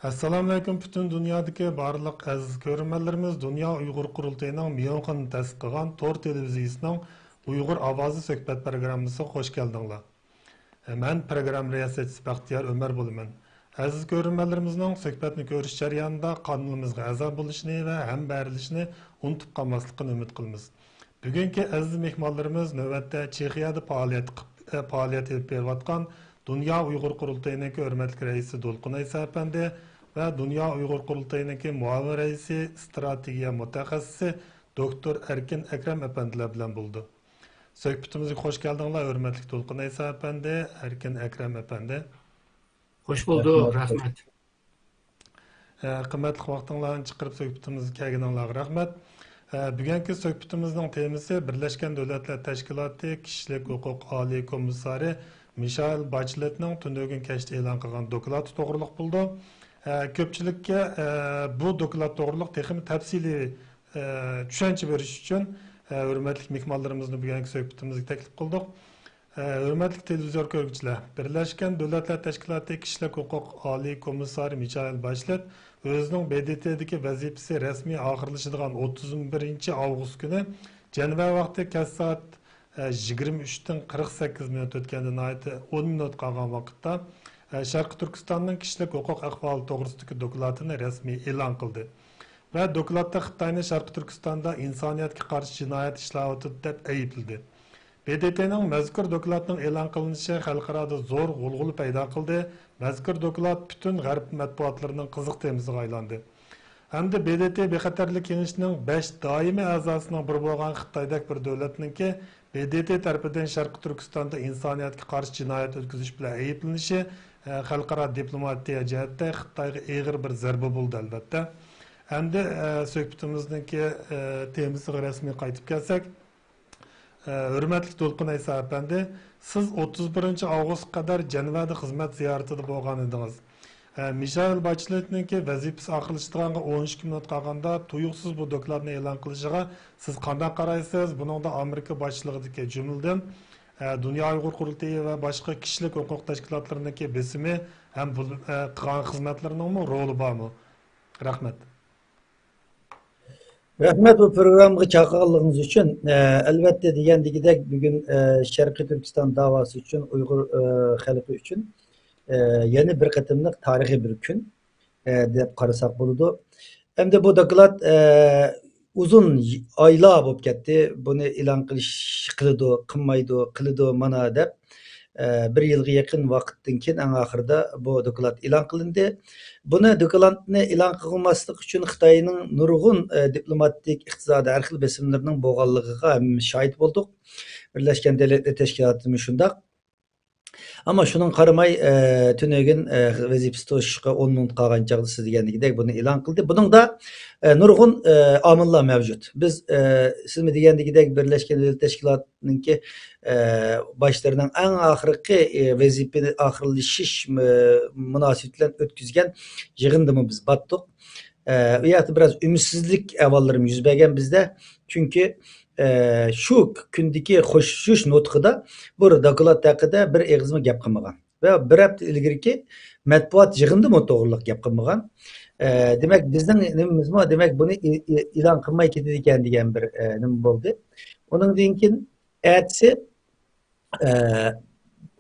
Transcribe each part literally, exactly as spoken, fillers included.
ئەسسالامۇئەلەيكۇم، پۈتۈن دۇنيادىكى بارلىق ئەزىز كۆرۈرمەنلىرىمىز، دۇنيا ئۇيغۇر قۇرۇلتىيىنىڭ ميۇنخېندا تەسىس قىلغان تور تېلېۋىزىيىسىنىڭ ئۇيغۇر ئاۋازى سۆھبەت پروگراممىسىغا خوش كەلدىڭلار. مەن پروگرامما رىياسەتچىسى بەختىيار ئۆمەر بولىمەن. ئەزىز كۆرۈرمەنلىرىمىزنىڭ سۆھبەتنى كۆرۈش جەريانىدا قانىلىمىزغا ئەزا بولۇشىنى ۋە ھەمبەھىرلىشىشىنى ئۇنتۇپ قالماسلىقىنى ئۈمىد قىلىمىز. بۈگۈنكى ئەزىز مېھمانلىرىمىز نۆۋەتتە چېخىيەدە پائالىيەت قىپ-، پائالىيەت ئېلىپ بېرىۋاتقان دۇنيا ئۇيغۇر قۇرۇلتىيىنىڭكى ھۆرمەتلىك رەئىسى دولقۇن ئەيسا ئەپەندى ۋە دۇنيا ئۇيغۇر قۇرۇلتىيىنىڭكى مۇئاۋىن رەئىسى، ئىستراتېگىيە مۇتەخەسسىسى دوكتور ئەركىن ئەكرەم ئەپەندىلەر بىلەن بولىدۇ. سۆھبىتىمىزگە خوش كەلدىڭلار، ھۆرمەتلىك دولقۇن ئەيسا ئەپەندى، ئەركىن ئەكرەم ئەپەندى. خوش بولدۇق، رەھمەت. رەھمەت. ئە، قىممەتلىك ۋاقتىڭلارنى چىقىرىپ سۆھبىتىمىزگە كەلگىنىڭلارغا رەھمەت. ئە، بۈگۈنكى سۆھبىتىمىزنىڭ تېمىسى بىرلەشكەن دۆلەتلەر تەشكىلاتى كىشىلىك ھوقۇق ئالىي كومىسسارى مىشائېل باچلېتنىڭ تۈنۈگۈن كەچتە ئېلان قىلغان دوكلاتى توغرۇلۇق بولىدۇ. ئە، كۆپچىلىككە، ئە، بۇ دوكلات توغرۇلۇق تېخىمۇ تەپسىلىي، ئە، چۈشەنچە بېرىش ئۈچۈن، ئە، ھۆرمەتلىك مېھمانلىرىمىزنى بۈگۈنكى سۆھبىتىمىزگە تەكلىپ قىلدۇق. ئە، ھۆرمەتلىك تېلېۋىزور كۆرگۈچىلەر، بىرلەشكەن دۆلەتلەر تەشكىلاتى كىشىلىك ھوقۇق ئالىي كومىسسارى مىچائېل باشلېت ئۆزىنىڭ ب د ت دىكى ۋەزىپىسى رەسمىي ئاخىرلىشىدىغان ئوتتۇز بىرىنچى ئاۋغۇست كۈنى جەنۋە ۋاقتى كەچ سائەت، ئە، يىگىرمە ئۈچتىن قىرىق سەككىز مىنۇت ئۆتكەندە ناھايىتى ئون مىنۇت قالغان ۋاقىتتا، ئە، شەرقىي تۈركىستاننىڭ كىشىلىك ھوقۇق ئەھۋالى توغرىسىدىكى دوكلاتىنى رەسمىي ئېلان قىلدى ۋە دوكلاتتا خىتاينى شەرقىي تۈركىستاندا ئىنسانىيەتكە قارشى جىنايەت ئىشلەۋاتىدۇ دەپ ئەيىبلىدى. ب د ت نىڭ مەزكۇر دوكلاتنىڭ ئېلان قىلىنىشى خەلقئارادا زور غۇلغۇلا پەيدا قىلدى. مەزكۇر دوكلات پۈتۈن غەرب مەتبۇئاتلىرىنىڭ قىزىق تېمىسىغا ئايلاندى. ھەمدە ب د ت بىخەتەرلىك كېڭىشىنىڭ بەش دائىمىي ئەزاسىنىڭ بىرى بولغان خىتايدەك بىر دۆلەتنىڭكى ب د ت تەرىپىدىن شەرقىي تۈركىستاندا ئىنسانىيەتكە قارشى جىنايەت ئۆتكۈزۈش بىلەن ئەيىبلىنىشى، ئە، خەلقئارا دىپلوماتىيە جەھەتتە خىتايغا ئېغىر بىر زەربە بولدى، ئەلۋەتتە. ئەمدى، ئە، سۆھبىتىمىزنىڭكى، ئە، تېمىسىغا رەسمىي قايتىپ كەلسەك، ھۆرمەتلىك دولقۇن ئەيسا ئەپەندى، سىز ئوتتۇز بىرىنچى ئاۋغۇستقا قەدەر جەنۋەدە خىزمەت زىيارىتىدە بولغان ئىدىڭىز. مىشائېل باچلېتنىڭكى ۋەزىپىسى ئاخىرلىشىدىغانغا ئون ئىككى مىنۇت قالغاندا، تۇيۇقسىز بۇ دوكلاتنى ئېلان قىلىشىغا سىز قانداق قارايسىز؟ بۇنىڭدا ئامېرىكا باشچىلىقىدىكى، جۈملىدىن، دۇنيا ئۇيغۇر قۇرۇلتىيى ۋە باشقا كىشىلىك ھوقۇق تەشكىلاتلىرىنىڭكى بېسىمى ھەم بۇ، قىلغان خىزمەتلىرىنىڭمۇ رولى بارمۇ؟ رەھمەت. رەھمەت بۇ پروگراممىغا چاقىرغانلىقىڭىز ئۈچۈن. ئە، ئەلۋەتتە، دېگەندىكىدەك، بۈگۈن، ئە، شەرقىي تۈركىستان داۋاسى ئۈچۈن، ئۇيغۇر، ئە، خەلقى ئۈچۈن، ئە، يەنە بىر قېتىملىق تارىخىي بىر كۈن، ئە، دەپ قارىساق بولىدۇ. ئەمدى بۇ دوكلات، ئە، ئۇزۇن ئايلار بولۇپ كەتتى. بۇنى ئېلان قىلىش، قىلىدۇ، قىلمايدۇ، قىلىدۇ، مانا دەپ. ئە، بىر يىلغا يېقىن ۋاقىتتىن كېيىن ئەڭ ئاخىرىدا بۇ دوكلات ئېلان قىلىندى. بۇنى، دوكلاتنى ئېلان قىلماسلىق ئۈچۈن خىتاينىڭ نۇرغۇن، ئە، دىپلوماتىك، ئىقتىسادىي، ھەر خىل بېسىملىرىنىڭ بولغانلىقىغا ھەممىمىز شاھىت بولدۇق. بىرلەشكەن دۆلەتلەر تەشكىلاتىمۇ شۇنداق. ئەمما شۇنىڭغا قارىماي، ئە، تۈنۈگۈن، ئە، ۋەزىپىسى توشۇشقا ئون مىنۇت قالغان چاغدا سىز دېگەندىكىدەك بۇنى ئېلان قىلدى. بۇنىڭدا، ئە، نۇرغۇن، ئە، ئامىللار مەۋجۇت. بىز، ئە، سىزمۇ دېگەندىكىدەك بىرلەشكەن دۆلەتلەر تەشكىلاتى نىڭكى، ئە، باشلىرىنىڭ ئەڭ ئاخىرقى، ئە، ۋەزىپىنى ئاخىرلىشىش، ئە، مۇناسىۋىتى بىلەن ئۆتكۈزگەن يىغىندىمۇ بىز باتتۇق. ئە، ئۇ يەردە بىراز ئۈمىدسىزلىك ئەھۋاللىرىمۇ يۈز بەرگەن بىزدە. چۈنكى، ئە، شۇ كۈندىكى خوشلىشىش نۇتقىدا بۇ دوكلات ھەققىدە بىر ئېغىزمۇ گەپ قىلمىغان. ۋە بىر ھەپتە ئىلگىرىكى مەتبۇئات يىغىنىدىمۇ توغرىلىق گەپ قىلمىغان. ئە، دېمەك، بىزنىڭ نېمىمىزمۇ، دېمەك، بۇنى ئى-، ئى-، ئېلان قىلماي كېتىدىكەن دېگەن بىر، ئە، نېمە بولدى. ئۇنىڭدىن كېيىن ئەتىسى، ئە،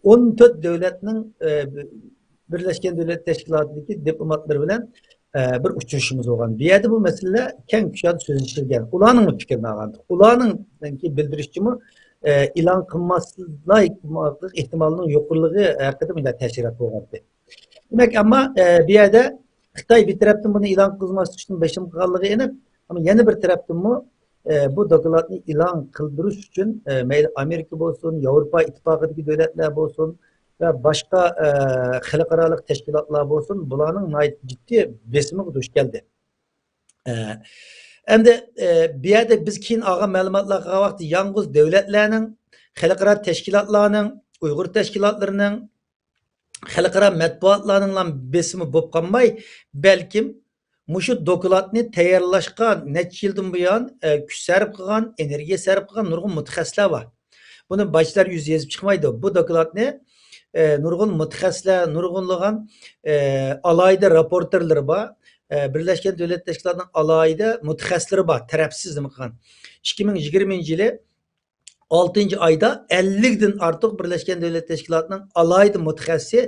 ئون تۆت دۆلەتنىڭ، ئە، بىرلەشكەن دۆلەت تەشكىلاتىدىكى دىپلوماتلىرى بىلەن، ئە، بىر ئۇچرىشىشىمىز بولغان. بۇ يەردە بۇ مەسىلىلەر كەڭ كۇشادە سۆزلىشىلگەن. ئۇلارنىڭمۇ پىكرىنى ئالغانىدۇق. ئۇلارنىڭ بىلدۈرۈشىچىمۇ، ئە، ئېلان قىلماسلىق ئېھتىمالىنىڭ يۇقىرىلىقى ھەققىدە مۇنداق تەسىرات بولغانىدى. دېمەك، ئەمما، ئە، بۇ يەردە خىتاي بىر تەرەپتىن بۇنى ئېلان قىلماسلىق ئۈچۈن بېسىم قىلغانلىقى ئېنىق. ئەمما يەنە بىر تەرەپتىنمۇ، ئە، بۇ دوكلاتنى ئېلان قىلدۇرۇش ئۈچۈن، ئە، مەيلى ئامېرىكا بولسۇن، ياۋروپا ئىتتىپاقىدىكى دۆلەتلەر بولسۇن ۋە باشقا، ئە، خەلقئارالىق تەشكىلاتلار بولسۇن، بۇلارنىڭ ناھايىتى جىددىي بېسىمىغا دۇچ كەلدى. ئە، ئەمدى، ئە، بۇ يەردە بىز كېيىن ئالغان مەلۇماتلارغا قارىغان ۋاقىتتا يالغۇز دۆلەتلەرنىڭ، خەلقئارا تەشكىلاتلارنىڭ، ئۇيغۇر تەشكىلاتلىرىنىڭ، خەلقئارا مەتبۇئاتلارنىڭلا بېسىمى بولۇپ قالماي، بەلكىم مۇشۇ دوكلاتنى تەييارلاشقا نەچچە يىلدىن بۇيان، ئە، كۈچ سەرپ قىلغان، ئېنېرگىيە سەرپ قىلغان نۇرغۇن مۇتەخەسسىسلەر بار. بۇنى باجچىلار يۈزى يېزىپ چىقمايدۇ. بۇ دوكلاتنى، ئە، نۇرغۇن مۇتەخەسسىسلەر، نۇرغۇنلىغان، ئە، ئالاھىدە راپورتېرلىرى بار. ئە، بىرلەشكەن دۆلەت تەشكىلاتىنىڭ ئالاھىدە مۇتەخەسسىسلىرى بار، تەرەپسىز نېمە قىلغان. ئىككى مىڭ يىگىرمىنچى يىلى ئالتىنچى ئايدا ئەللىكتىن ئارتۇق بىرلەشكەن دۆلەت تەشكىلاتىنىڭ ئالاھىدە مۇتەخەسسىسى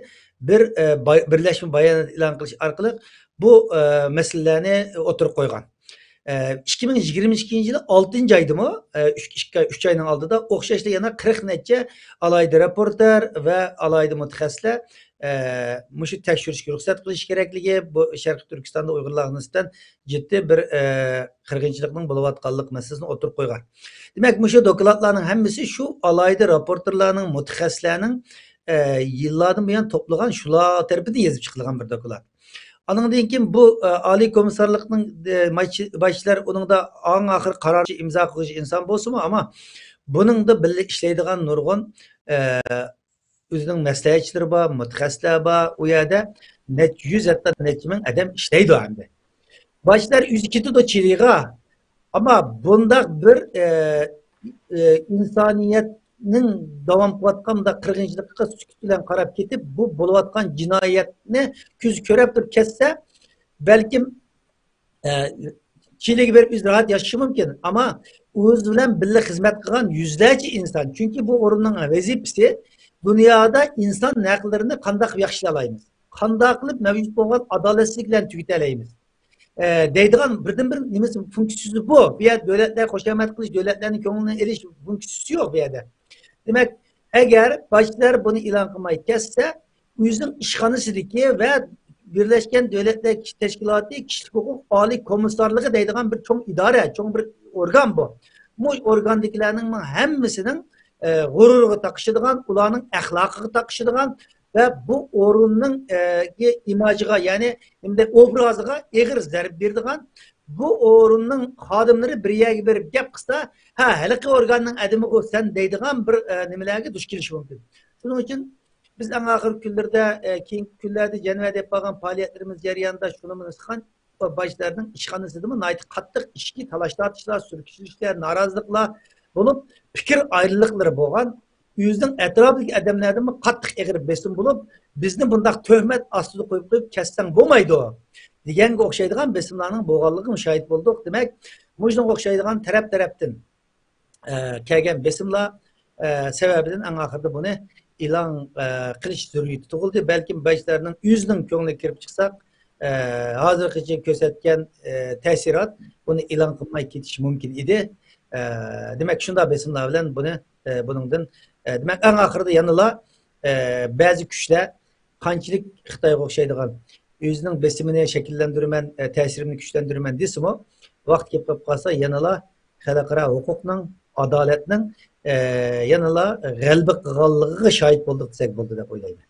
بىر، ئە، باي-، بىرلەشمە بايانات ئېلان قىلىش ئارقىلىق بۇ، ئە، مەسىلىلەرنى ئوتتۇرىغا قويغان. ئە، ئىككى مىڭ يىگىرمە ئىككىنچى يىلى ئالتىنچى ئايدىمۇ، ئە، ئۈچ، ئىككى ئاي، ئۈچ ئاينىڭ ئالدىدا ئوخشاشلا يەنە قىرىق نەچچە ئالاھىدە راپورتېر ۋە ئالاھىدە مۇتەخەسسىسلەر، ئە، مۇشۇ تەكشۈرۈشكە رۇخسەت قىلىش كېرەكلىكى، بۇ شەرقىي تۈركىستاندا ئۇيغۇرلارغا نىسبەتەن جىددىي بىر، ئە، قىرغىنچىلىقنىڭ بولۇۋاتقانلىق مەسىلىسىنى ئوتتۇرىغا قويغان. دېمەك، مۇشۇ دوكلاتلارنىڭ ھەممىسى شۇ ئالاھىدە راپورتېرلارنىڭ، مۇتەخەسسىسلەرنىڭ، ئە، يىللاردىن بۇيان توپلىغان، شۇلار تەرىپىدىن يېزىپ چىقىلغان بىر دوكلات. ئانىڭدىن كېيىن بۇ، ئە، ئالىي كومىسسارلىقنىڭ، ئە، باش-، باشلىقلار ئۇنىڭدا ئەڭ ئاخىرى قارار ئىمزا قىلغۇچى ئىنسان بولسىمۇ، ئەمما بۇنىڭدا بىللە ئىشلەيدىغان نۇرغۇن، ئە، ئۆزىنىڭ مەسلىھەتچىلىرى بار، مۇتەخەسسىسلەر بار. ئۇ يەردە نەچچە يۈز، ھەتتا نەچچە مىڭ ئادەم ئىشلەيدۇ ئەمدى. باشلىقلار ئۆزى كېتىدۇ چىلىغا. ئەمما بۇنداق بىر، ئە، ئە، ئىنسانىيەتنىڭ داۋام قىلىۋاتقان بۇنداق قىرغىنچىلىقىغا سۈكۈت بىلەن قاراپ كېتىپ، بۇ بولۇۋاتقان جىنايەتنى كۆزى كۆرۈپ تۇرۇپ كەتسە، بەلكىم، ئە، چىلىگە بېرىپ ئۆزى راھەت ياشىشى مۇمكىن. ئەمما ئۆزى بىلەن بىللە خىزمەت قىلغان يۈزلەرچە ئىنسان. چۈنكى بۇ ئورۇننىڭ ۋەزىپىسى دۇنيادا ئىنسان ھەقلىرىنى قانداق ياخشىلايمىز، قانداق قىلىپ مەۋجۇت بولغان ئادالەتسىزلىكلەرنى تۈگىتەلەيمىز، ئە، دەيدىغان بىردىنبىر نېمىسى، فۇنكسىيىسى بۇ. بۇ يەردە دۆلەتلەر خۇشامەت قىلىش، دۆلەتلەرنىڭ كۆڭلىنى ئېلىش فۇنكسىيىسى يوق بۇ يەردە. دېمەك، ئەگەر باشلىقلار بۇنى ئېلان قىلماي كەتسە، ئۆزىنىڭ ئىشخانىسىدىكى ۋە بىرلەشكەن دۆلەتلەر تەشكىلاتى كىشىلىك ھوقۇق ئالىي كومىسسارلىقى دەيدىغان بىر چوڭ ئىدارە، چوڭ بىر ئورگان بۇ. بۇ ئورگاندىكىلەرنىڭ ھەممىسىنىڭ، ئە، غۇرۇرىغا تاقىشىدىغان، ئۇلارنىڭ ئەخلاقىغا تاقىشىدىغان ۋە بۇ ئورۇننىڭ، ئە، ئىماجىغا، يەنى نېمە دەي، ئوبرازىغا ئېغىر زەربە بېرىدىغان، بۇ ئورۇننىڭ خادىملىرى بىر يەرگە بېرىپ گەپ قىلسا، ھە، ھېلىقى ئورگاننىڭ ئادىمىغۇ سەن دەيدىغان بىر، ئە، نېمىلەرگە دۇچ كېلىشى مۇمكىن. شۇنىڭ ئۈچۈن بىز ئەڭ ئاخىرقى كۈنلىرىدە، ئە، كېيىنكى كۈنلەردە جەنۋەدە ئېلىپ بارغان پائالىيەتلىرىمىز جەريانىدا شۇنىمۇ نۇتقان، باشلىقلارنىڭ ئىشخانىسىدىمۇ ناھايىتى قاتتىق ئىچكى تالاش-تارتىشلار، سۈركىشىشلەر، نارازىلىقلار بولۇپ، پىكىر ئايرىلىقلىرى بولغان. ئۆزىنىڭ ئەتراپىدىكى ئادەملەردىنمۇ قاتتىق ئېغىر بېسىم بولۇپ، بىزنى بۇنداق تۆھمەت ئاستىدا قويۇپ، قويۇپ كەتسەڭ بولمايدۇ دېگەنگە ئوخشايدىغان بېسىملارنىڭ بولغانلىقىغا شاھىت بولدۇق. دېمەك، مۇشۇنىڭغا ئوخشايدىغان تەرەپ-تەرەپتىن، ئە، كەلگەن بېسىملار، ئە، سەۋەبىدىن ئەڭ ئاخىرىدا بۇنى ئېلان، ئە، قىلىش زۆرۈرىيىتى تۇغۇلدى. بەلكىم باشلىقلارنىڭ ئۆزىنىڭ كۆڭلىگە كىرىپ چىقساق، ئە، ھازىرغىچە كۆرسەتكەن، ئە، تەسىرات بۇنى ئېلان قىلماي كېتىشى مۇمكىن ئىدى. ئە، دېمەك، شۇنداق بېسىملار بىلەن بۇنى، ئە، بۇنىڭدىن، ئە، دېمەك، ئەڭ ئاخىرىدا يەنىلا، ئە، بەزى كۈچلەر قانچىلىك خىتايغا ئوخشايدىغان ئۆزىنىڭ بېسىمىنى شەكىللەندۈرىمەن، ئە، تەسىرىمنى كۈچلەندۈرىمەن دېسىمۇ، ۋاقىت كېلىپ قالسا يەنىلا خەلقئارا ھوقۇقنىڭ، ئادالەتنىڭ، ئە، يەنىلا غەلىبە قىلغانلىقىغا شاھىت بولدۇق دېسەك بولىدۇ دەپ ئويلايمەن.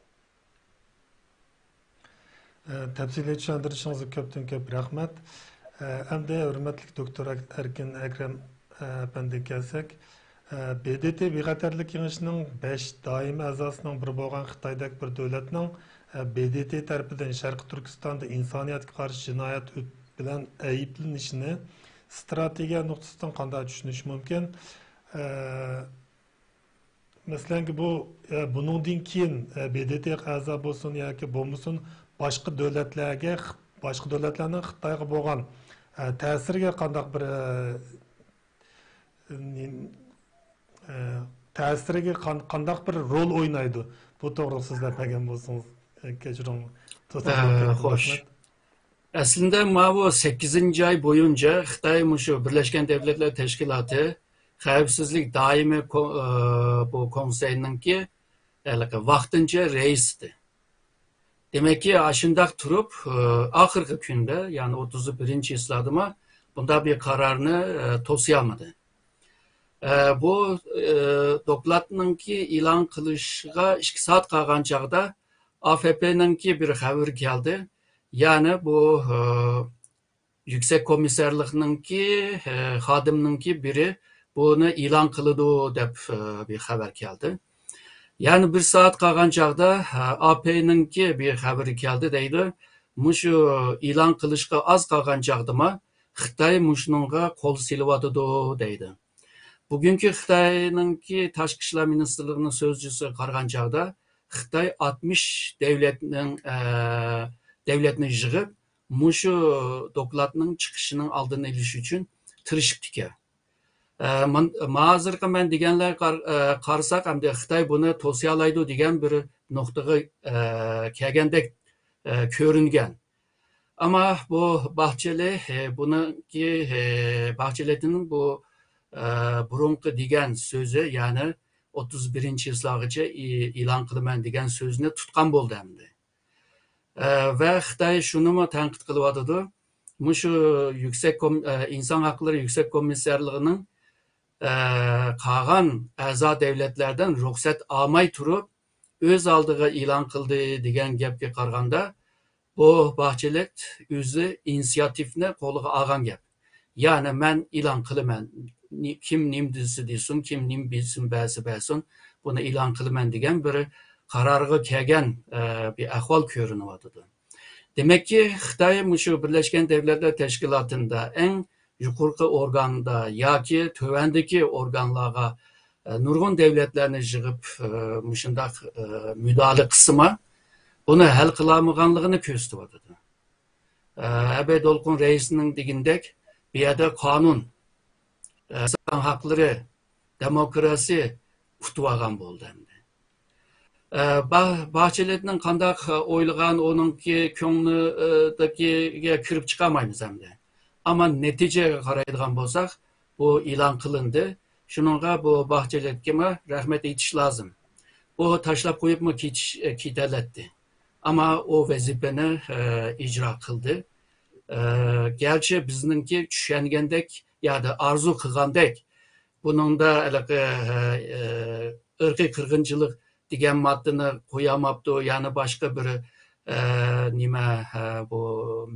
ئە، تەپسىلىي چۈشەندۈرۈشىڭىزگە كۆپتىن كۆپ رەھمەت. ئە، ئەمدى ھۆرمەتلىك دوكتور ئەك-، ئەركىن ئەكرەم، ئە، ئەپەندىگە كەلسەك، ئە، ب د ت بىخەتەرلىك كېڭىشىنىڭ بەش دائىمىي ئەزاسىنىڭ بىرى بولغان خىتايدەك بىر دۆلەتنىڭ، ئە، ب د ت تەرىپىدىن شەرقىي تۈركىستاندا ئىنسانىيەتكە قارشى جىنايەت ئۆت-، بىلەن ئەيىبلىنىشىنى ستراتېگىيە نۇقتىسىدىن قانداق چۈشىنىش مۇمكىن؟ ئە، مەسىلەنكى، بۇ، ئە، بۇنىڭدىن كېيىن، ئە، ب د ت غا ئەزا بولسۇن ياكى بولمىسۇن، باشقا دۆلەتلەرگە، باشقا دۆلەتلەرنىڭ خىتايغا بولغان، ئە، تەسىرىگە قانداق بىر، ئە، نېم-، ئە، تەسىرىگە قان-، قانداق بىر رول ئوينايدۇ؟ بۇ توغرىلىق سۆزلەپ بەرگەن بولسىڭىز، ئە، كەچۈرۈڭ. توساتتىن ئە، كۆپ خوش. رەھمەت. ئەسلىندە، ماۋۇ سەككىزىنچى ئاي بويىچە خىتاي مۇشۇ بىرلەشكەن دۆلەتلەر تەشكىلاتى خەۋپسىزلىك دائىمىي كو-، ئى، بۇ كونسېينىڭكى ھېلىقى ۋاقتىنچە رەئىسى. دېمەككى، ئاشۇنداق تۇرۇپ، ئى، ئاخىرقى كۈندە، يەنى ئوتتۇز بىرىنچى چىسلادىمۇ بۇنداق بىر قارارنى، ئى، توسۇيالمىدى. ئى، بۇ، ئى، دوكلاتنىڭكى ئېلان قىلىشىغا ئىككى سائەت قالغان چاغدا ئا ف پ نىڭكى بىر خەۋىرى كەلدى. يەنى بۇ، ئى، يۈكسەك كومىسسارلىقنىڭكى، ئە، خادىمنىڭكى بىرى بۇنى ئېلان قىلىدۇ دەپ، ئە، بىر خەۋەر كەلدى. يەنە بىر سائەت قالغان چاغدا، ئە، ئا پ نىڭكى بىر خەۋىرى كەلدى دەيدۇ. مۇشۇ ئېلان قىلىشقا ئاز قالغان چاغدىمۇ خىتاي مۇشۇنىڭغا قول سېلىۋاتىدۇ دەيدۇ. بۈگۈنكى خىتاينىڭكى تاشقى ئىشلار مىنىستىرلىقىنىڭ سۆزچىسىگە قارىغان چاغدا، خىتاي ئاتمىش دەۋلەتنىڭ، ئە، دەۋلەتنى يىغىپ، مۇشۇ دوكلاتنىڭ چىقىشىنىڭ ئالدىنى ئېلىش ئۈچۈن تىرىشىپتىكەن. ئە، مەن، ما ھازىرقى مەن دېگەنلەرگە قار-، ئە، قارىساق، ئەمدى خىتاي بۇنى توسىيالايدۇ دېگەن بىر نۇقتىغا، ئە، كەلگەندەك، ئە، كۆرۈنگەن. ئەمما بۇ باخچېلى، ئە، بۇنىڭكى، ئە، باخچېلىنىڭ بۇ، ئە، بۇرۇنقى دېگەن سۆزى، يەنى ئوتتۇز بىرىنچى يىللارغىچە ئى-، ئېلان قىلىمەن دېگەن سۆزىنى تۇتقان بولدى ئەمدى. ئە، ۋە خىتاي شۇنىمۇ تەنقىد قىلىۋاتىدۇ. مۇشۇ يۈكسەك كوم-، ئە، ئىنسان ھەقلىرى يۈكسەك كومىسسارلىقىنىڭ، ئە، قالغان ئەزا دەۋلەتلەردىن رۇخسەت ئالماي تۇرۇپ، ئۆز ئالدىغا ئېلان قىلدى دېگەن گەپكە قارىغاندا، بۇ باخچېلىك ئۆزى ئىنىسىياتىۋنى قولىغا ئالغان گەپ. يەنى مەن ئېلان قىلىمەن، نى-، كىم نېمە دېسە دېسۇن، كىم نېمە بىلسۇن بەرسە بەرسۇن، بۇنى ئېلان قىلىمەن دېگەن بىر قارارغا كەلگەن، ئە، بىر ئەھۋال كۆرۈنۈۋاتىدۇ. دېمەككى، خىتاي مۇشۇ بىرلەشكەن دەۋلەتلەر تەشكىلاتىندا ئەڭ يۇقىرىقى ئورگاندا ياكى تۆۋەندىكى ئورگانلارغا، ئە، نۇرغۇن دەۋلەتلەرنى يىغىپ، ئە، مۇشۇنداق، ئە، مۇداخىلە قىلسىمۇ، بۇنى ھەل قىلالمىغانلىقىنى كۆرسىتىۋاتىدۇ. ئە، ئەبەي دولقۇن رەئىسنىڭ دېگىنىدەك، بۇ يەردە قانۇن، ئە، ئىنسان ھەقلىرى، دېموكراتىيە ئۇتۇۋالغان بولدى ئەمدى. ئە، با-، باخچېلىنىڭ قانداق ئويلىغان، ئۇنىڭكى كۆڭلىدىكىگە كىرىپ چىقالمايمىز ئەمدى. ئەمما نەتىجىگە قارايدىغان بولساق، بۇ ئېلان قىلىندى. شۇنىڭغا بۇ باخچېلىككىمۇ رەھمەت ئېيتىش لازىم. ئۇ تاشلاپ قويۇپمۇ كېتىش، كېتەلەتتى. ئەمما ئۇ ۋەزىپىنى، ئە، ئىجرا قىلدى. ئە، گەرچە بىزنىڭكى چۈشەنگەندەك ياكى ئارزۇ قىلغاندەك، بۇنىڭدا ھېلىقى، ئە، ئە، ئىرقىي قىرغىنچىلىق دېگەن ماددىنى قويالماپتۇ، يەنى باشقا بىر، ئە، نېمە، ئە، بۇ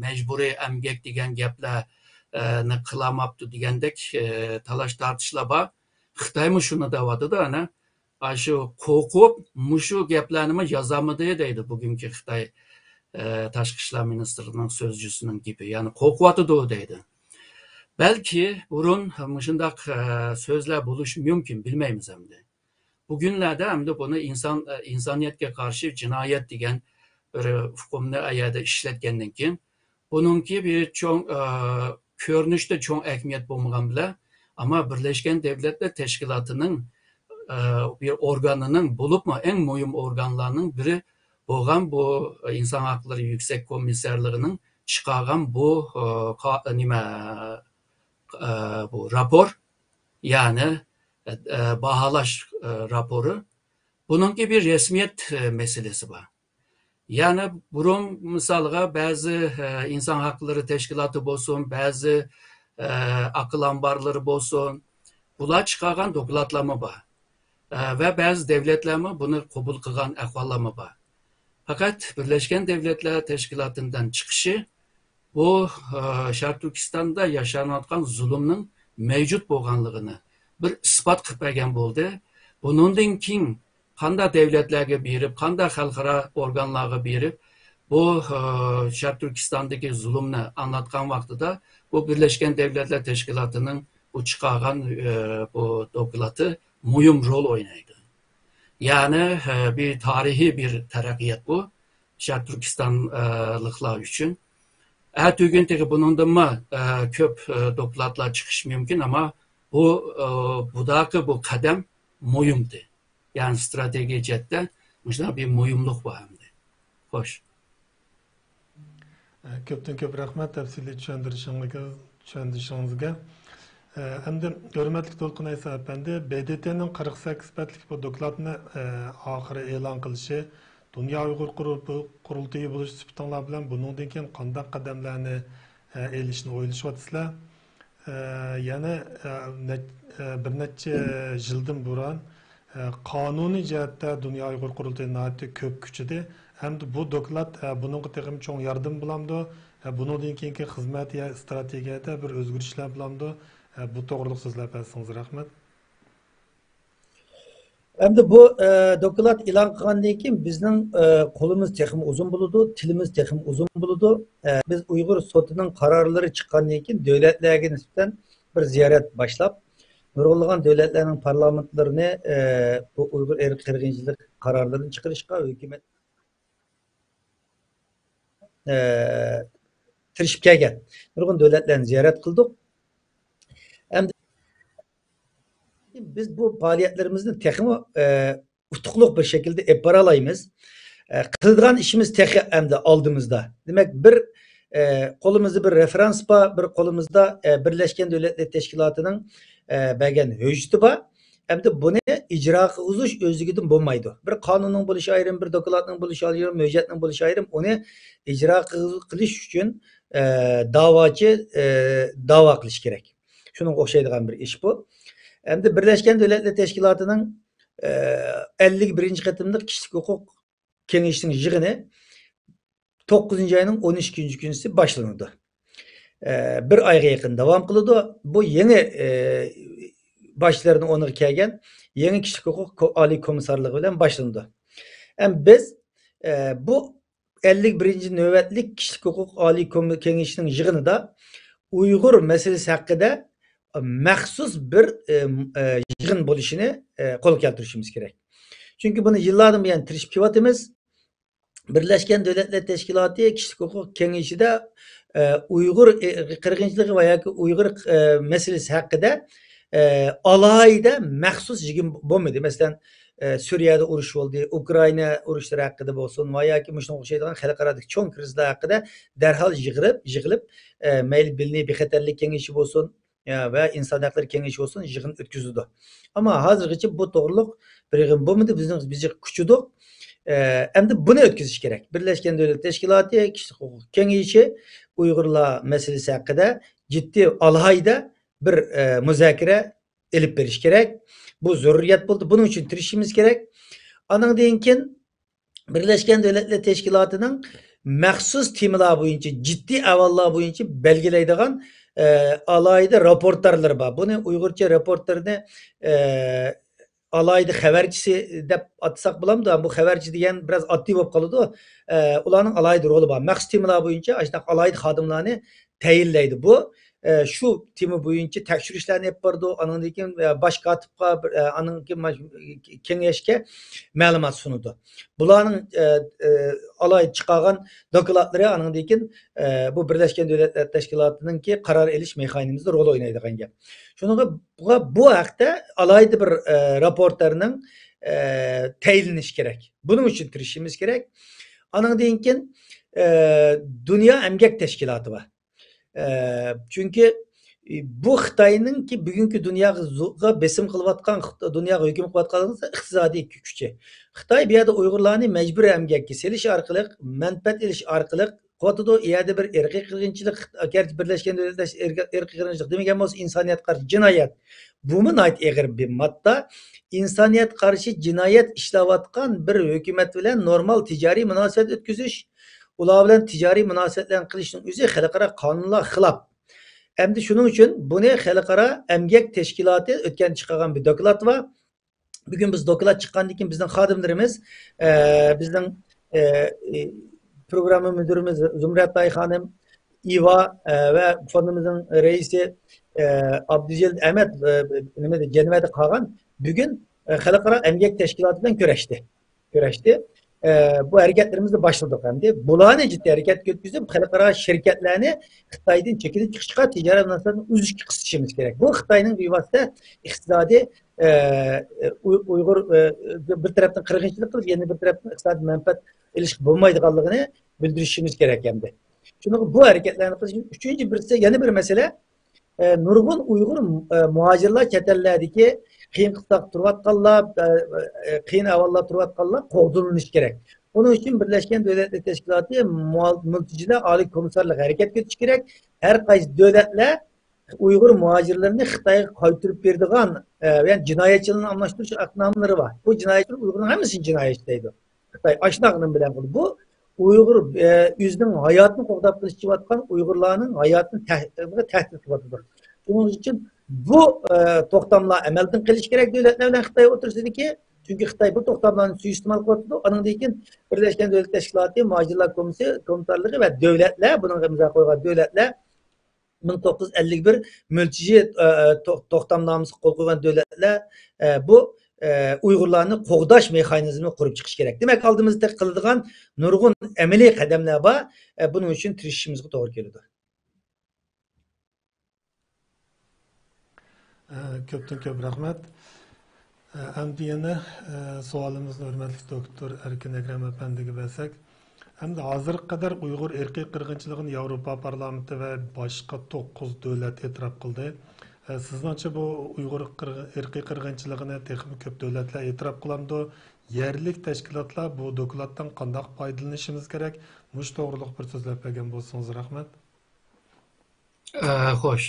مەجبۇرىي ئەمگەك دېگەن گەپلەرنى قىلالماپتۇ دېگەندەك، ئە، تالاش-تارتىشلار بار. خىتايمۇ شۇنى دەۋاتىدۇ، ئەنە، ئاشۇ قورقۇپ، مۇشۇ گەپلەرنىمۇ يازالمىدى دەيدۇ بۈگۈنكى خىتاي، ئە، تاشقى ئىشلار مىنىستىرىنىڭ سۆزچىسىنىڭ گېپى، يەنى قورقۇۋاتىدۇ دەيدۇ. بەلكى بۇرۇن مۇشۇنداق، ئە، سۆزلەر بولۇشى مۇمكىن، بىلمەيمىز ئەمدى. بۈگۈنلەردە ئەمدى بۇنى ئىنسان، ئە، ئىنسانىيەتكە قارشى جىنايەت دېگەن بىر ئۇقۇمنى ئەيەردە ئىشلەتكەندىن كېيىن، بۇنىڭكى بىر چوڭ، ئە، كۆرۈنۈشتە چوڭ ئەھمىيەت بولمىغان بىلەن، ئەمما بىرلەشكەن دەۋلەتلەر تەشكىلاتىنىڭ، ئە، بىر ئورگانىنىڭ، بولۇپمۇ ئەڭ مۇھىم ئورگانلارنىڭ بىرى بولغان بۇ ئىنسان ھەقلىرى يۈكسەك كومىسسارلىقىنىڭ چىقارغان بۇ، ئە، قا-، نېمە، ئە، بۇ راپور، يەنى، ئە، باھالاش، ئە، راپورى، بۇنىڭكى بىر رەسمىيەت، ئە، مەسىلىسى بار. يەنى بۇرۇن مىسالغا بەزى، ئە، ئىنسان ھەقلىرى تەشكىلاتى بولسۇن، بەزى، ئە، ئاقىل ئامبارلىرى بولسۇن، بۇلار چىقارغان دوكلاتلارمۇ بار. ئە، ۋە بەزى دەۋلەتلەرمۇ بۇنى قوبۇل قىلغان ئەھۋاللارمۇ بار. پەقەت بىرلەشكەن دەۋلەتلەر تەشكىلاتىدىن چىقىشى بۇ، ئە، شەرقىي تۈركىستاندا ياشانىۋاتقان زۇلۇمنىڭ مەۋجۇت بولغانلىقىنى بىر ئىسپات قىلىپ بەرگەن بولدى. بۇنىڭدىن كېيىن قانداق دەۋلەتلەرگە بېرىپ، قانداق خەلقئارا ئورگانلارغا بېرىپ، بۇ، ئە، شەرقىي تۈركىستاندىكى زۇلۇمنى ئاڭلاتقان ۋاقتىدا بۇ بىرلەشكەن دەۋلەتلەر تەشكىلاتىنىڭ بۇ چىقارغان، ئە، بۇ دوكلاتى مۇھىم رول ئوينايدۇ. يەنى، ئە، بىر تارىخىي بىر تەرەققىيات بۇ، شەرقىي تۈركىستانلىقلار ئۈچۈن. ئەتىگۈن تېخى بۇنىڭدىنمۇ، ئە، كۆپ، ئە، دوكلاتلار چىقىشى مۇمكىن، ئەمما بۇ، ئە، بۇداقى بۇ قەدەم مۇھىمدى. يەنى ستراتېگىيە جەھەتتە مۇشۇنداق بىر مۇھىملىق بار ئەمدى. خوش. كۆپتىن كۆپ رەھمەت تەپسىلىي چۈشەندۈرۈشىڭىزگە، چۈشەندۈرۈشىڭىزگە. ئەمدى ھۆرمەتلىك دولقۇن ئەيسا ئەپەندى، ب د ت نىڭ قىرىق سەككىز بەتلىك بۇ دوكلاتنى، ئاخىرى ئېلان قىلىشى، دۇنيا ئۇيغۇر قۇرۇ-، قۇرۇلتىيى بولۇش سۈپىتىڭلار بىلەن بۇنىڭدىن كېيىن قانداق قەدەملەرنى، ئېلىشنى ئويلىشىۋاتىسىلەر؟ ئە، يەنە، ئە، نەچ-، ئە، بىر نەچچە يىلدىن بۇرۇن، ئە، قانۇنىي جەھەتتە دۇنيا ئۇيغۇر قۇرۇلتىيى ناھايىتى كۆپ كۈچىدى. ئەمدى بۇ دوكلات، ئە، بۇنىڭغا تېخىمۇ چوڭ ياردىمى بولامدۇ؟ ئە، بۇنىڭدىن كېيىنكى خىزمەت يا ئىستراتېگىيەدە بىر ئۆزگىرىشلەر بولامدۇ؟ ئە، بۇ توغرىلىق سۆزلەپ بەرسىڭىز رەھمەت. ئەمدى بۇ، ئە، دوكلات ئېلان قىلغاندىن كېيىن بىزنىڭ، ئە، قولىمىز تېخىمۇ ئۇزۇن بولىدۇ، تىلىمىز تېخىمۇ ئۇزۇن بولىدۇ. ئە، بىز ئۇيغۇر سوتىنىڭ قارارلىرى چىققاندىن كېيىن دۆلەتلەرگە نىسبەتەن بىر زىيارەت باشلاپ، نۇرغۇنلىغان دۆلەتلەرنىڭ پارلامېنتلىرىنى، ئە، بۇ ئۇيغۇر ئىرقىي قىرغىنچىلىق قارارلىرىنى چىقىرىشقا ھۆكۈمەت، ئە، تىرىشىپ كەلگەن. نۇرغۇن دۆلەتلەرنى زىيارەت قىلدۇق. ئەمدى بىز بۇ پائالىيەتلىرىمىزنى تېخىمۇ، ئە، ئۇتۇقلۇق بىر شەكىلدە ئېلىپ بارالايمىز. ئە، قىلىدىغان ئىشىمىز تېخى ئەمدى ئالدىمىزدا. دېمەك، بىر، ئە، قولىمىزدا بىر رېفېرانس بار، بىر قولىمىزدا، ئە، بىرلەشكەن دۆلەتلەر تەشكىلاتىنىڭ، ئە، بەرگەن ھۆججىتى بار. ئەمدى بۇنى ئىجرا قىلغۇزۇش ئۆزلۈكىدىن بولمايدۇ. بىر قانۇننىڭ بولۇشى ئايرىم، بىر دوكلاتنىڭ بولۇشى ئايرىم، ھۆججەتنىڭ بولۇشى ئايرىم. ئۇنى ئىجرا قىل-، قىلىش ئۈچۈن، ئە، داۋاچى، ئە، داۋا قىلىشى كېرەك. شۇنىڭغا ئوخشايدىغان بىر ئىش بۇ. ئەمدى بىرلەشكەن دۆلەتلەر تەشكىلاتىنىڭ، ئە، ئەللىك بىرىنچى قېتىملىق كىشىلىك ھوقۇق كېڭىشىنىڭ يىغىنى توققۇزىنچى ئاينىڭ ئون ئىككىنچى كۈنى باشلىنىدۇ. ئە، بىر ئايغا يېقىن داۋام قىلىدۇ. بۇ يېڭى، ئە، باشلىرىنىڭ ئورنىغا كەلگەن يېڭى كىشىلىك ھوقۇق كو-، ئالىي كومىسسارلىقى بىلەن باشلىنىدۇ. ئەم، بىز، ئە، بۇ ئەللىك بىرىنچى نۆۋەتلىك كىشىلىك ھوقۇق ئالىي كوم-، كېڭىشىنىڭ يىغىنىدا ئۇيغۇر مەسىلىسى ھەققىدە مەخسۇس بىر، ئە، ئە، يىغىن بولۇشىنى، ئە، قولغا كەلتۈرۈشىمىز كېرەك. چۈنكى بۇنى يىللاردىن بۇيان تىرىشىپ كېلىۋاتىمىز. بىرلەشكەن دۆلەتلەر تەشكىلاتى كىشىلىك ھوقۇق كېڭىشىدە، ئە، ئۇيغۇر، ئە، قىرغىنچىلىقى ۋە ياكى ئۇيغۇر، ئە، مەسىلىسى ھەققىدە، ئە، ئالاھىدە مەخسۇس يىغىن بولمىدى. مەسىلەن، ئە، سۈرىيەدە ئۇرۇش بولدى، ئۇكرائىنا ئۇرۇشلىرى ھەققىدە بولسۇن ۋە ياكى مۇشۇنىڭغا ئوخشايدىغان خەلقئارادىكى چوڭ كىرىزىسلار ھەققىدە دەرھال يىغىلىپ، يىغىلىپ، ئە، مەيلى مىللىي بىخەتەرلىك كېڭىشى بولسۇن، ئە، ۋە ئىنسان ھەقلىرى كېڭىشى بولسۇن، يىغىن ئۆتكۈزىدۇ. ئەمما ھازىرغىچە بۇ توغرۇلۇق بىر يىغىن بولمىدى، بىزنىڭ، بىز كۈچىدۇق. ئە، ئەمدى بۇنى ئۆتكۈزۈش كېرەك. بىرلەشكەن دۆلەت تەشكىلاتى، كىشىلىك ھوقۇق كېڭىشى ئۇيغۇرلار مەسىلىسى ھەققىدە جىددىي، ئالاھىدە بىر، ئە، مۇزاكىرە ئېلىپ بېرىش كېرەك. بۇ زۆرۈرىيەت بولدى. بۇنىڭ ئۈچۈن تىرىشىشىمىز كېرەك. ئانىڭدىن كېيىن بىرلەشكەن دۆلەتلەر تەشكىلاتىنىڭ مەخسۇس تېمىلار بويىچە، جىددىي ئەھۋاللار بويىچە بەلگىلەيدىغان، ئە، ئالاھىدە راپورتارلىرى بار. بۇنى ئۇيغۇرچە راپورتارنى، ئە، ئالاھىدە خەۋەرچىسى دەپ ئاتىساق بولامدۇ؟ بۇ خەۋەرچى دېگەن بىراز ئاددىي بولۇپ قالىدۇ. ئە، ئۇلارنىڭ ئالاھىدە رولى بار. مەخسۇس تېمىلار بويىچە ئاشۇنداق ئالاھىدە خادىملارنى تەيىنلەيدۇ. بۇ، ئە، شۇ تېما بويىچە تەكشۈرۈشلەرنى ئېلىپ بارىدۇ. ئانىڭدىن كېيىن، ئە، باش كاتىپقا، بىر، ئە، ئانىڭدىن كېيىن ماش-، كېڭەشكە مەلۇمات سۇنىدۇ. بۇلارنىڭ، ئە، ئە، ئالاھىدە چىقارغان دوكلاتلىرى ئانىڭدىن كېيىن، ئە، بۇ بىرلەشكەن دۆلەتلەر تەشكىلاتىنىڭكى قارار ئېلىش مېخانىزمىدا رول ئوينايدىغان گەپ. شۇنىڭغا بۇ، بۇ ھەقتە ئالاھىدە بىر، ئە، راپورتارنىڭ، ئە، تەيىنلىنىشى كېرەك. بۇنىڭ ئۈچۈن تىرىشىشىمىز كېرەك. ئانىڭدىن كېيىن، ئە، دۇنيا ئەمگەك تەشكىلاتى بار. ئە، چۈنكى، ئى، بۇ خىتاينىڭكى بۈگۈنكى دۇنياغا زو-، غا بېسىم قىلىۋاتقان، خىت-، دۇنياغا ھۆكۈم قىلىۋاتقان ئىقتىسادىي كۈچى. خىتاي بۇ يەردە ئۇيغۇرلارنى مەجبۇرىي ئەمگەككە سېلىش ئارقىلىق، مەنپەئەت ئېلىش ئارقىلىق قىلىۋاتىدۇ. ئۇ يەردە بىر ئىرقىي قىرغىنچىلىق، گەرچە بىرلەشكەن دۆلەتلەر ئىرقىي، ئىرقىي قىرغىنچىلىق دېمىگەن بولسا، ئىنسانىيەتكە قارشى جىنايەت. بۇمۇ ناھايىتى ئېغىر بىر ماددا. ئىنسانىيەتكە قارشى جىنايەت ئىشلەۋاتقان بىر ھۆكۈمەت بىلەن نورمال تىجارىي مۇناسىۋەت ئۆتكۈزۈش، ئۇلار بىلەن تىجارىي مۇناسىۋەتلەرنى قىلىشنىڭ ئۆزى خەلقئارا قانۇنلارغا خىلاپ. ئەمدى شۇنىڭ ئۈچۈن بۇنى خەلقئارا ئەمگەك تەشكىلاتى ئۆتكەندە چىقارغان بىر دوكلات بار. بۈگۈن بىز دوكلات چىققاندىن كېيىن بىزنىڭ خادىملىرىمىز، ئە، بىزنىڭ، ئە، ئى، پروگرامما مۇدىرىمىز زۇمرەت ئاي خانىم، ئىۋا، ئە، ۋە فوندىمىزنىڭ رەئىسى، ئە، ئابدۇجېلىل ئەمەت، ئە، نېمىدە، جەنۋەدە قالغان بۈگۈن، ئە، خەلقئارا ئەمگەك تەشكىلاتى بىلەن كۆرۈشتى. كۆرۈشتى. ئە، بۇ ھەرىكەتلىرىمىزنى باشلىدۇق ئەمدى. بۇلارنى جىددىي ھەرىكەتكە ئۆتكۈزۈپ، خەلقئارا شىركەتلەرنى خىتايدىن چېكىنىپ چىقىشقا، تىجارەت مۇناسىۋەتنى ئۈزۈشكە قىستىشىمىز كېرەك. بۇ خىتاينىڭ بىۋاسىتە ئىقتىسادىي، ئە، ئۇي-، ئۇيغۇر، ئە، بىر تەرەپتىن قىرغىنچىلىق قىلىپ، يەنە بىر تەرەپتىن ئىقتىسادىي مەنپەئەت ئېلىشقا بولمايدىغانلىقىنى بىلدۈرۈشىمىز كېرەك ئەمدى. شۇنىڭغا بۇ ھەرىكەتلەرنى قىلىش ئۈچىنچى بىرسى، يەنە بىر مەسىلە، ئە، نۇرغۇن ئۇيغۇر، ئە، مۇھاجىرلار چەت ئەللەردىكى قىيىن قىستاقتا تۇرۇۋاتقانلار، ئە، ئە، قىيىن ئەھۋالدا تۇرۇۋاتقانلار قوغدىلىنىشى كېرەك. بۇنىڭ ئۈچۈن بىرلەشكەن دۆلەتلەر تەشكىلاتى مۇ-، مۇلتىجىلەر ئالىي كومىسسارلىقى ھەرىكەتكە ئۆتۈشى كېرەك. ھەر قايسى دۆلەتلەر ئۇيغۇر مۇھاجىرلىرىنى خىتايغا قايتۇرۇپ بېرىدىغان، ئە، يەنى جىنايەتچىلىرىنى ئالماشتۇرۇش ئەھدىنامىلىرى بار. بۇ جىنايەتچىلەر ئۇيغۇرنىڭ ھەممىسىنى جىنايەتچى دەيدۇ. خىتاي ئاشۇنداق نېمە بىلەن قىلدى. بۇ ئۇيغۇر، ئە، ئۆزىنىڭ ھاياتىنى قوغداپ قېلىشقا ئۇرۇۋاتقان ئۇيغۇرلارنىڭ ھاياتىنى تەھ-، تەھدىت قىلىۋاتىدۇ. شۇنىڭ ئۈچۈن بۇ، ئە، توختاملار ئەمەلدىن قېلىشى كېرەك دۆلەتلەر بىلەن خىتاي ئوتتۇرىسىدىكى. چۈنكى خىتاي بۇ توختاملارنى سۇيىئىستېمال قىلىۋاتىدۇ. ئانىڭدىن كېيىن بىرلەشكەن دۆلەت تەشكىلاتى، مۇھاجىرلار كومىسسىيە-، كومىسسارلىقى ۋە دۆلەتلەر، بۇنىڭغا ئىمزا قويغان دۆلەتلەر، مىڭ توققۇز يۈز ئەللىك بىر مۆلچىجى، ئە، ئە، تو-، توختامنامىسىغا قول قويغان دۆلەتلەر، ئە، بۇ، ئە، ئۇيغۇرلارنى قوغداش مېخانىزمىنى قۇرۇپ چىقىش كېرەك. دېمەك، ئالدىمىزدا قىلىدىغان نۇرغۇن ئەمەلىي قەدەملەر بار. ئە، بۇنىڭ ئۈچۈن تىرىشىشىمىزغا توغرا كېلىدۇ. ئە، كۆپتىن كۆپ رەھمەت. ئە، ئەمدى يەنە، ئە، سوئالىمىزنى ھۆرمەتلىك دوكتور ئەركىن ئەكرەم ئەپەندىگە بەرسەك. ئەمدى ھازىرغا قەدەر ئۇيغۇر ئىرقىي قىرغىنچىلىقىنى ياۋروپا پارلامېنتى ۋە باشقا توققۇز دۆلەت ئېتىراپ قىلدى. ئە، سىزنىڭچە بۇ ئۇيغۇر قىرغ-، ئىرقىي قىرغىنچىلىقىنى تېخىمۇ كۆپ دۆلەتلەر ئېتىراپ قىلامدۇ؟ يەرلىك تەشكىلاتلار بۇ دوكلاتتىن قانداق پايدىلىنىشىمىز كېرەك؟ مۇشۇ توغرىلىق بىر سۆزلەپ بەرگەن بولسىڭىز رەھمەت. ئە، خوش.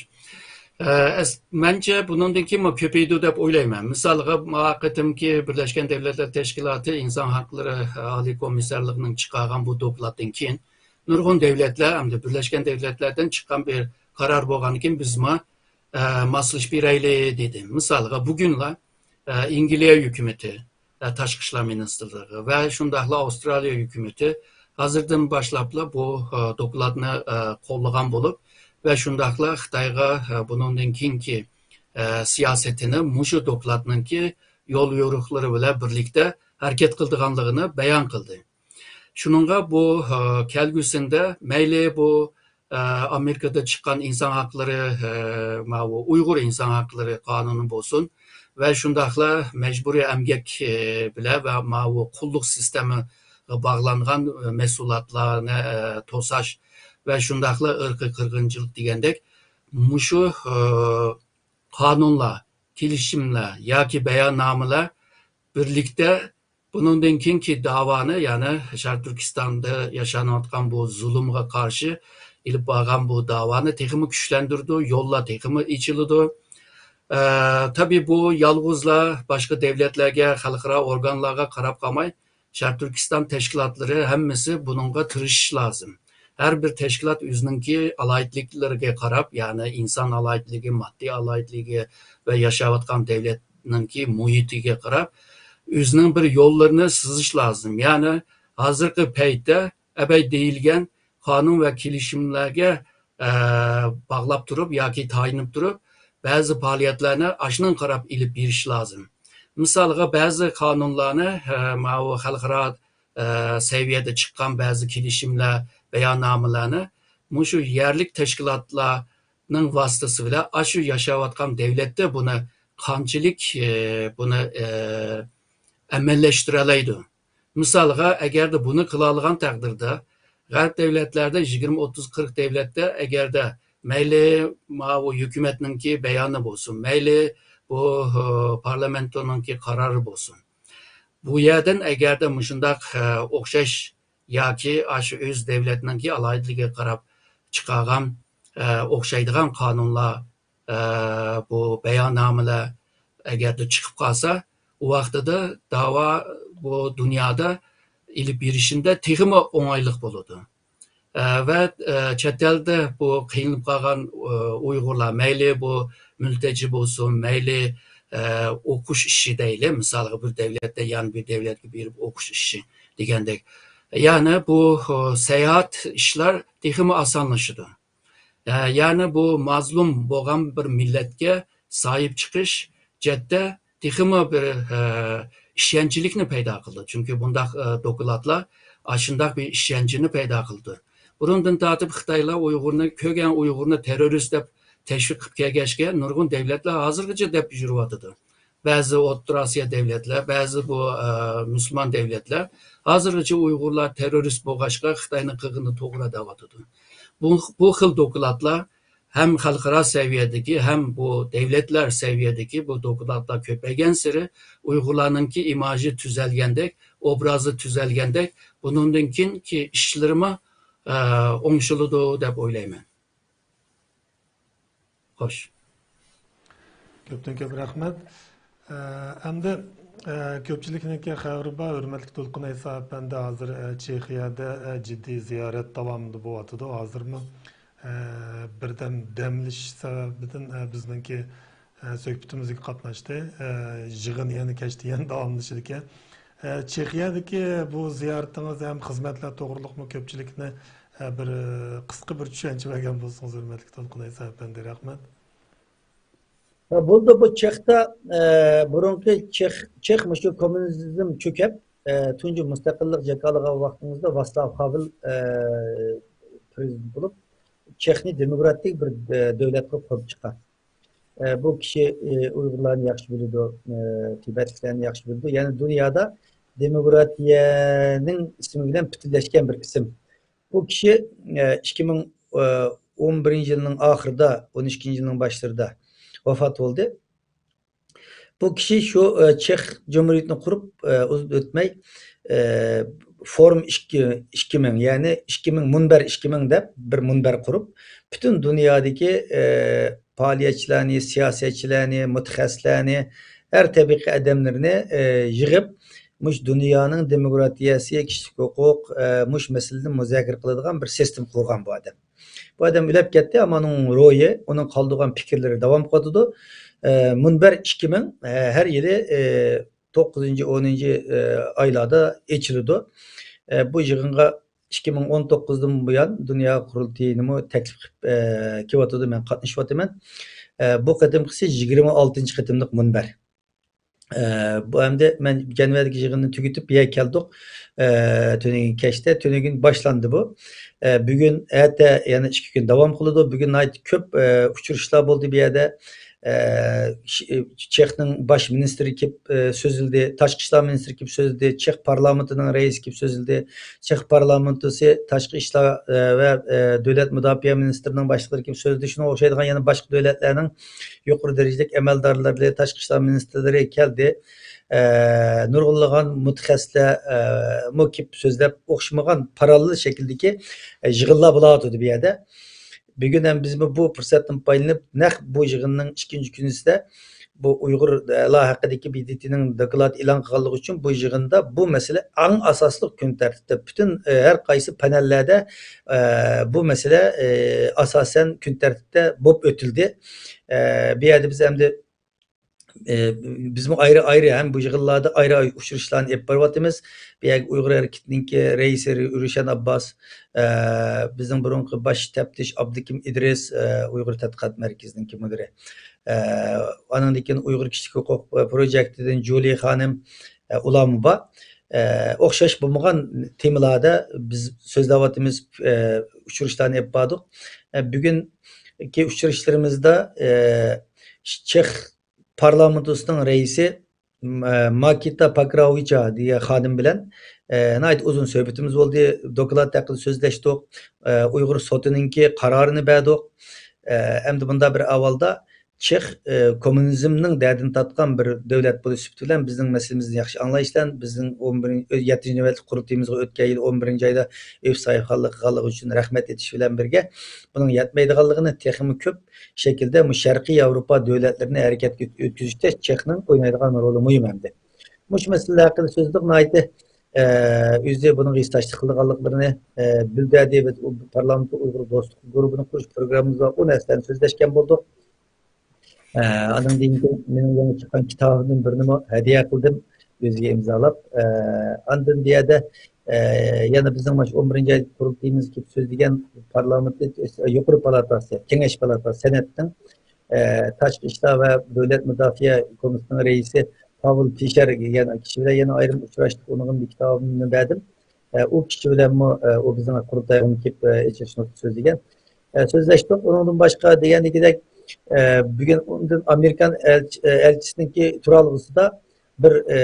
ئە، ئەس-، مەنچە بۇنىڭدىن كېيىنمۇ كۆپىيىدۇ دەپ ئويلايمەن. مىسالغا، ما قېتىمكى بىرلەشكەن دۆلەتلەر تەشكىلاتى ئىنسان ھەقلىرى ئالىي كومىسسارلىقىنىڭ چىقارغان بۇ دوكلاتتىن كېيىن نۇرغۇن دۆلەتلەر، ئەمدى بىرلەشكەن دۆلەتلەردىن چىققان بىر قارار بولغاندىن كېيىن بىزمۇ، ئە، ماسلىشىپ بېرەيلى دېدى. مىسالغا، بۈگۈنلا، ئە، ئەنگلىيە ھۆكۈمىتى، ئە، تاشقى ئىشلار مىنىستىرلىقى ۋە شۇنداقلا ئاۋسترالىيە ھۆكۈمىتى ھازىردىن باشلاپلا بۇ، ئە، دوكلاتنى، ئە، قوللىغان بولۇپ ۋە شۇنداقلا خىتايغا، ئە، بۇنىڭدىن كېيىنكى، ئە، سىياسىتىنى مۇشۇ دوكلاتنىڭكى يول يورۇقلىرى بىلەن بىرلىكتە ھەرىكەت قىلىدىغانلىقىنى بايان قىلدى. شۇنىڭغا بۇ، ئە، كەلگۈسىندە مەيلى بۇ، ئە، ئامېرىكىدا چىققان ئىنسان ھەقلىرى، ئە، ماۋۇ ئۇيغۇر ئىنسان ھەقلىرى قانۇنى بولسۇن ۋە شۇنداقلا مەجبۇرىي ئەمگەك، ئە، بىلەن ۋە ماۋۇ قۇللۇق سىستېمىغا باغلانغان، ئە، مەھسۇلاتلارنى، ئە، توساش ۋە شۇنداقلا ئىرقىي قىرغىنچىلىق دېگەندەك مۇشۇ، ئە، قانۇنلار، كېلىشىملەر ياكى باياننامىلەر بىرلىكتە بۇنىڭدىن كېيىنكى داۋانى، يەنى شەرقىي تۈركىستاندا ياشانىۋاتقان بۇ زۇلۇمغا قارشى ئېلىپ بارغان بۇ داۋانى تېخىمۇ كۈچلەندۈرىدۇ، يوللار تېخىمۇ ئېچىلىدۇ. ئە، تەبىئىي، بۇ يالغۇزلا باشقا دۆلەتلەرگە، خەلقئارا ئورگانلارغا قاراپ قالماي، شەرقىي تۈركىستان تەشكىلاتلىرى ھەممىسى بۇنىڭغا تىرىشىشى لازىم. ھەر بىر تەشكىلات ئۆزىنىڭكى ئالاھىدىلىكلىرىگە قاراپ، يەنى ئىنسان ئالاھىدىلىكى، ماددىي ئالاھىدىلىكى ۋە ياشاۋاتقان دۆلەتنىڭكى مۇھىتىگە قاراپ، ئۆزىنىڭ بىر يوللىرىنى سىزىش لازىم. يەنى ھازىرقى پەيتتە ئەبەي دېيىلگەن قانۇن ۋە كېلىشىملەرگە، ئە، باغلاپ تۇرۇپ ياكى تايىنىپ تۇرۇپ، بەزى پائالىيەتلەرنى ئاشۇنىڭغا قاراپ ئېلىپ بېرىش لازىم. مىسالغا، بەزى قانۇنلارنى، ئە، ماۋۇ خەلقئارا، ئە، سەۋىيەدە چىققان بەزى كېلىشىملەر، باياننامىلەرنى مۇشۇ يەرلىك تەشكىلاتلارنىڭ ۋاسىتىسى بىلەن ئاشۇ ياشاۋاتقان دۆلەتتە بۇنى قانچىلىك، ئە، بۇنى، ئە، ئەمەلىيلەشتۈرەلەيدۇ. مىسالغا، ئەگەردە بۇنى قىلالىغان تەقدىردە، غەرب دۆلەتلەردە يىگىرمە، ئوتتۇز، قىرىق دۆلەتتە ئەگەردە مەيلى ماۋۇ ھۆكۈمەتنىڭكى بايانى بولسۇن، مەيلى بۇ، ھە، پارلامېنتونىڭكى قارارى بولسۇن، بۇ يەردىن ئەگەردە مۇشۇنداق، ھە، ئوخشاش ياكى ئاشۇ ئۆز دۆلەتنىڭكى ئالاھىدىلىكىگە قاراپ چىقارغان، ھە، ئوخشايدىغان قانۇنلار، ئە، بۇ باياننامىلەر ئەگەردە چىقىپ قالسا، ئۇ ۋاقتىدا داۋا بۇ دۇنيادا ئېلىپ بېرىشىندا تېخىمۇ ئوڭايلىق بولىدۇ. ئە، ۋە، ئە، چەت ئەلدە بۇ قىينىلىپ قالغان، ئە، ئۇيغۇرلار، مەيلى بۇ مۈلتەجى بولسۇن، مەيلى، ئە، ئوقۇش ئىشى دەيلى، مىسالغا بىر دۆلەتتە يەنە بىر دۆلەتكە بېرىپ ئوقۇش ئىشى دېگەندەك. يەنى بۇ، ئە، ساياھەت ئىشلار تېخىمۇ ئاسانلىشىدۇ. ئە، يەنى بۇ مەزلۇم بولغان بىر مىللەتكە ساھىب چىقىش جەھەتتە تېخىمۇ بىر، ئە، ئىشەنچلىكنى پەيدا قىلىدۇ. چۈنكى بۇنداق، ئە، دوكلاتلار ئاشۇنداق بىر ئىشەنچنى پەيدا قىلىدۇ. بۇرۇندىن تارتىپ خىتايلار ئۇيغۇرنى، كۆرگەن ئۇيغۇرنى تېررورىست دەپ تەشۋىق قىلىپ كەلگەچكە، نۇرغۇن دۆلەتلەر ھازىرغىچە دەپ يۈرۈۋاتىدۇ. بەزى ئوتتۇرا ئاسىيا دۆلەتلەر، بەزى بۇ، ئە، مۇسۇلمان دۆلەتلەر ھازىرغىچە ئۇيغۇرلار تېررورىست بولغاچقا خىتاينىڭ قىلغىنى توغرا دەۋاتىدۇ. بۇ، بۇ خىل دوكلاتلار ھەم خەلقئارا سەۋىيەدىكى، ھەم بۇ دۆلەتلەر سەۋىيەدىكى بۇ دوكلاتلار كۆپەيگەنسېرى ئۇيغۇرلارنىڭكى ئىماژى تۈزەلگەندەك، ئوبرازى تۈزەلگەندەك، بۇنىڭدىن كېيىنكى ئىشلىرىمۇ، ئە، ئوڭشىلىدۇ دەپ ئويلايمەن. خوش. كۆپتىن كۆپ رەھمەت. ئە، ئەمدى، ئە، كۆپچىلىكنىڭكى خەۋىرى بار، ھۆرمەتلىك دولقۇن ئەيسا ئەپەندى ھازىر، ئە، چېخىيەدە، ئە، جىددىي زىيارەت داۋامىدا بولۇۋاتىدۇ. ھازىرمۇ، ئە، بىردەم دەم ئېلىش سەۋەبىدىن، ئە، بىزنىڭكى، ئە، سۆھبىتىمىزگە قاتناشتى. ئە، يىغىن يەنە كەچتە يەنە داۋاملىشىدىكەن. ئە، چېخىيەدىكى بۇ زىيارىتىڭىز ھەم خىزمەتلەر توغرۇلۇقمۇ كۆپچىلىكنى، ئە، بىر، ئە، قىسقا بىر چۈشەنچە بەرگەن بولسىڭىز، ھۆرمەتلىك دولقۇن ئەيسا ئەپەندى، رەھمەت. ھە، بولدى، بۇ چېختا، ئە، بۇرۇنقى چېخ، چېخ مۇشۇ كوممۇنىزم چۆكۈپ، ئە، تۇنجى مۇستەقىللىق جاكارلىغان ۋاقتىمىزدا ۋاتسلاۋ ھاۋېل، ئە، پرېزىدېنت بولۇپ، چېخنى دېموكراتىك بىر، ئە، دۆلەت قىلىپ قۇرۇپ چىققان. ئە، بۇ كىشى، ئە، ئۇيغۇرلارنى ياخشى بىلىدۇ، ئە، تىبەتلىكلەرنى ياخشى بىلىدۇ. يەنى دۇنيادا دېموكراتىيەنىڭ ئىسمى بىلەن پۈتۈنلەشكەن بىر ئىسىم. بۇ كىشى، ئە، ئىككى مىڭ ئون بىرىنچى يىلنىڭ ئاخىرىدا، ئون ئىككىنچى يىلنىڭ باشلىرىدا ۋاپات بولدى. بۇ كىشى شۇ، ئە، چېخ جۇمھۇرىيىتىنى قۇرۇپ، ئە، ئۇزۇن ئۆتمەي، ئە، فورۇم ئىككى، ئىككى مىڭ، يەنى ئىككى مىڭ، مۇنبەر ئىككى مىڭ دەپ بىر مۇنبەر قۇرۇپ، پۈتۈن دۇنيادىكى، ئە، پائالىيەتچىلەرنى، سىياسەتچىلەرنى، مۇتەخەسسىسلەرنى، ھەر تەبىقە ئادەملىرىنى، ئە، يىغىپ، مۇشۇ دۇنيانىڭ دېموكراتىيەسى، كىشىلىك ھوقۇق، ئە، مۇشۇ مەسىلىنى مۇزاكىرە قىلىدىغان بىر سىستېما قۇرغان بۇ ئادەم. بۇ ئادەم ئۆلۈپ كەتتى، ئەمما ئۇنىڭ روھى، ئۇنىڭ قالدۇرغان پىكىرلىرى داۋام قىلىدۇ. ئە، مۇنبەر ئىككى مىڭ، ئە، ھەر يىلى، ئە، توققۇزىنچى، ئونىنچى، ئە، ئايلاردا ئېچىلىدۇ. ئە، بۇ يىغىنغا ئىككى مىڭ ئون توققۇزدىن بۇيان دۇنيا قۇرۇلتىيىنىمۇ تەكلىپ قىلىپ، ئە، كېلىۋاتىدۇ، مەن قاتنىشىۋاتىمەن. ئە، بۇ قېتىمقىسى يىگىرمە ئالتىنچى قېتىملىق مۇنبەر. ئە، بۇ ئەمدى مەن جەنۋەدىكى يىغىننى تۈگىتىپ، بۇ يەرگە كەلدۇق. ئە، تۈنۈگۈن كەچتە، تۈنۈگۈن باشلاندى بۇ. ئە، بۈگۈن، ئەتە يەنە ئىككى كۈن داۋام قىلىدۇ. بۈگۈن ناھايىتى كۆپ، ئە، ئۇچرىشىشلار بولدى بۇ يەردە. ئە، ش-، چېخنىڭ باش مىنىستىرى كېلىپ، ئە، سۆزلىدى، تاشقى ئىشلار مىنىستىرى كېلىپ سۆزلىدى، چېخ پارلامېنتىنىڭ رەئىسى كېلىپ سۆزلىدى، چېخ پارلامېنتىسى تاشقى ئىشلار، ئە، ۋە، ئە، دۆلەت مۇداپىئە مىنىستىرىنىڭ باشلىقلىرى كېلىپ سۆزلىدى. شۇنىڭغا ئوخشايدىغان يەنە باشقا دۆلەتلەرنىڭ يۇقىرى دەرىجىلىك ئەمەلدارلىرى، تاشقى ئىشلار مىنىستىرلىرى كەلدى. ئە، نۇرغۇنلىغان مۇتەخەسسىسلەر، ئە، مۇ كېلىپ سۆزلەپ، ئوخشىمىغان پاراللېل شەكىلدىكى، ئە، يىغىنلار بولۇۋاتىدۇ بۇ يەردە. بۈگۈن ھەم بىزمۇ بۇ پۇرسەتتىن پايدىلىنىپ، نەق بۇ يىغىننىڭ ئىككىنچى كۈنىسىدە بۇ ئۇيغۇرلار ھەققىدىكى ب د ت نىڭ دوكلاتى ئېلان قىلغانلىقى ئۈچۈن بۇ يىغىندا بۇ مەسىلە ئەڭ ئاساسلىق كۈن تەرتىپتە، پۈتۈن، ئە، ھەر قايسى پانېللەردە، ئە، بۇ مەسىلە، ئە، ئاساسەن كۈن تەرتىپتە بولۇپ ئۆتۈلدى. ئە، بۇ يەردە بىز ئەمدى، ئە، بىزمۇ ئايرى-ئايرى ھەم بۇ يىغىنلاردا ئايرى-ئايرى ئۇچرىشىشلارنى ئېلىپ بېرىۋاتىمىز. بۇ يەرگە ئۇيغۇر ھەرىكىتىنىڭكى رەئىسى رۇ-، رۇشەن ئابباس، ئە، بىزنىڭ بۇرۇنقى باش تەپتىش ئابدۇكىم ئىدرىس، ئە، ئۇيغۇر تەتقىقات مەركىزىنىڭكى مۇدىرى. ئە، ئانىڭدىن كېيىن ئۇيغۇر كىشىلىك ھوقۇق پروجېكتىدىن جۇلىيە خانىم، ئە، ئۇلارمۇ بار. ئە، ئوخشاش بولمىغان تېمىلاردا بىز سۆزلەۋاتىمىز، ئە، ئۇچرىشىشلارنى ئېلىپ باردۇق. ئە، بۈگۈنكى ئۇچرىشىشلىرىمىزدا، ئە، چېخ پارلامېنتوسىنىڭ رەئىسى، م-، ئە، ماكىتا پاكراۋىچا دېگەن خانىم بىلەن، ئە، ناھايىتى ئۇزۇن سۆھبىتىمىز بولدى. دوكلات ھەققىدە سۆزلەشتۇق. ئە، ئۇيغۇر سوتىنىڭكى قارارىنى بەردۇق. ئە، ئەمدى بۇنداق بىر ئەھۋالدا چېخ، ئە، كوممۇنىزمنىڭ دەردىنى تارتقان بىر دۆلەت بولۇش سۈپىتى بىلەن بىزنىڭ مەسىلىمىزنى ياخشى ئاڭلايسىلەر. بىزنىڭ ئون بىرىنچى، يەتتىنچى نۆۋەتلىك قۇرۇلتىيىمىزغا ئۆتكەن يىل ئون بىرىنچى ئايدا ئۆي ساھىبخانلىق قىلغانلىقى ئۈچۈن رەھمەت ئېيتىش بىلەن بىرگە، بۇنىڭ يەتمەيدىغانلىقىنى، تېخىمۇ كۆپ شەكىلدە مۇشۇ شەرقىي ياۋروپا دۆلەتلىرىنى ھەرىكەتكە ئۆت-، ئۆتكۈزۈشتە چېخنىڭ ئوينايدىغان رولى مۇھىم ئەمدى. مۇشۇ مەسىلىلەر ھەققىدە سۆزلىدۇق. ناھايىتى، ئە، ئۆزى بۇنىڭغا ھېسداشلىق قىلىدىغانلىقلىرىنى، ئە، بىلدۈردى. بىز ئۇ پارلامېنتتا ئۇيغۇر دوستلۇق گۇرۇپپىنى قۇرۇش پروگراممىمىز بار. ئۇ نەرسىلەرنى سۆزلەشكەن بولدۇق. ئە، ئاندىن كېيىن مېنىڭ يېڭى چىققان كىتابىمدىن بىرنىمۇ ھەدىيە قىلدىم، ئۆزىگە ئىمزالاپ. ئە، ئاندىن بۇ يەردە، ئە، يەنە بىزنىڭ مانا شۇ ئون بىرىنچى ئايدا قۇرۇلتىيىمىز كېلىپ سۆزلىگەن پارلامېنت، يۇقىرى پالاتاسى، كېڭەش پالاتاسى سېناتنىڭ، ئە، تاشقى ئىشلار ۋە دۆلەت مۇداپىئە كومىتېتىنىڭ رەئىسى پاۋېل فىشېر دېگەن كىشى بىلەن يەنە ئايرىم ئۇچراشتۇق، ئۇنىڭغا بىر كىتابىمنى بەردىم. ئە، ئۇ كىشى بىلەنمۇ، ئە، ئۇ بىزنىڭ قۇرۇلتايغىمۇ كېلىپ، ئە، ئېچىلىش نۇتقى سۆزلىگەن. ئە، سۆزلەشتۇق. ئۇنىڭدىن باشقا دېگەندىكىدەك، ئە، بۈگۈن ئۇنىڭدىن ئامېرىكان ئەلچ-، ئە، ئەلچىسىنىڭكى تۇرالغۇسىدا بىر، ئە،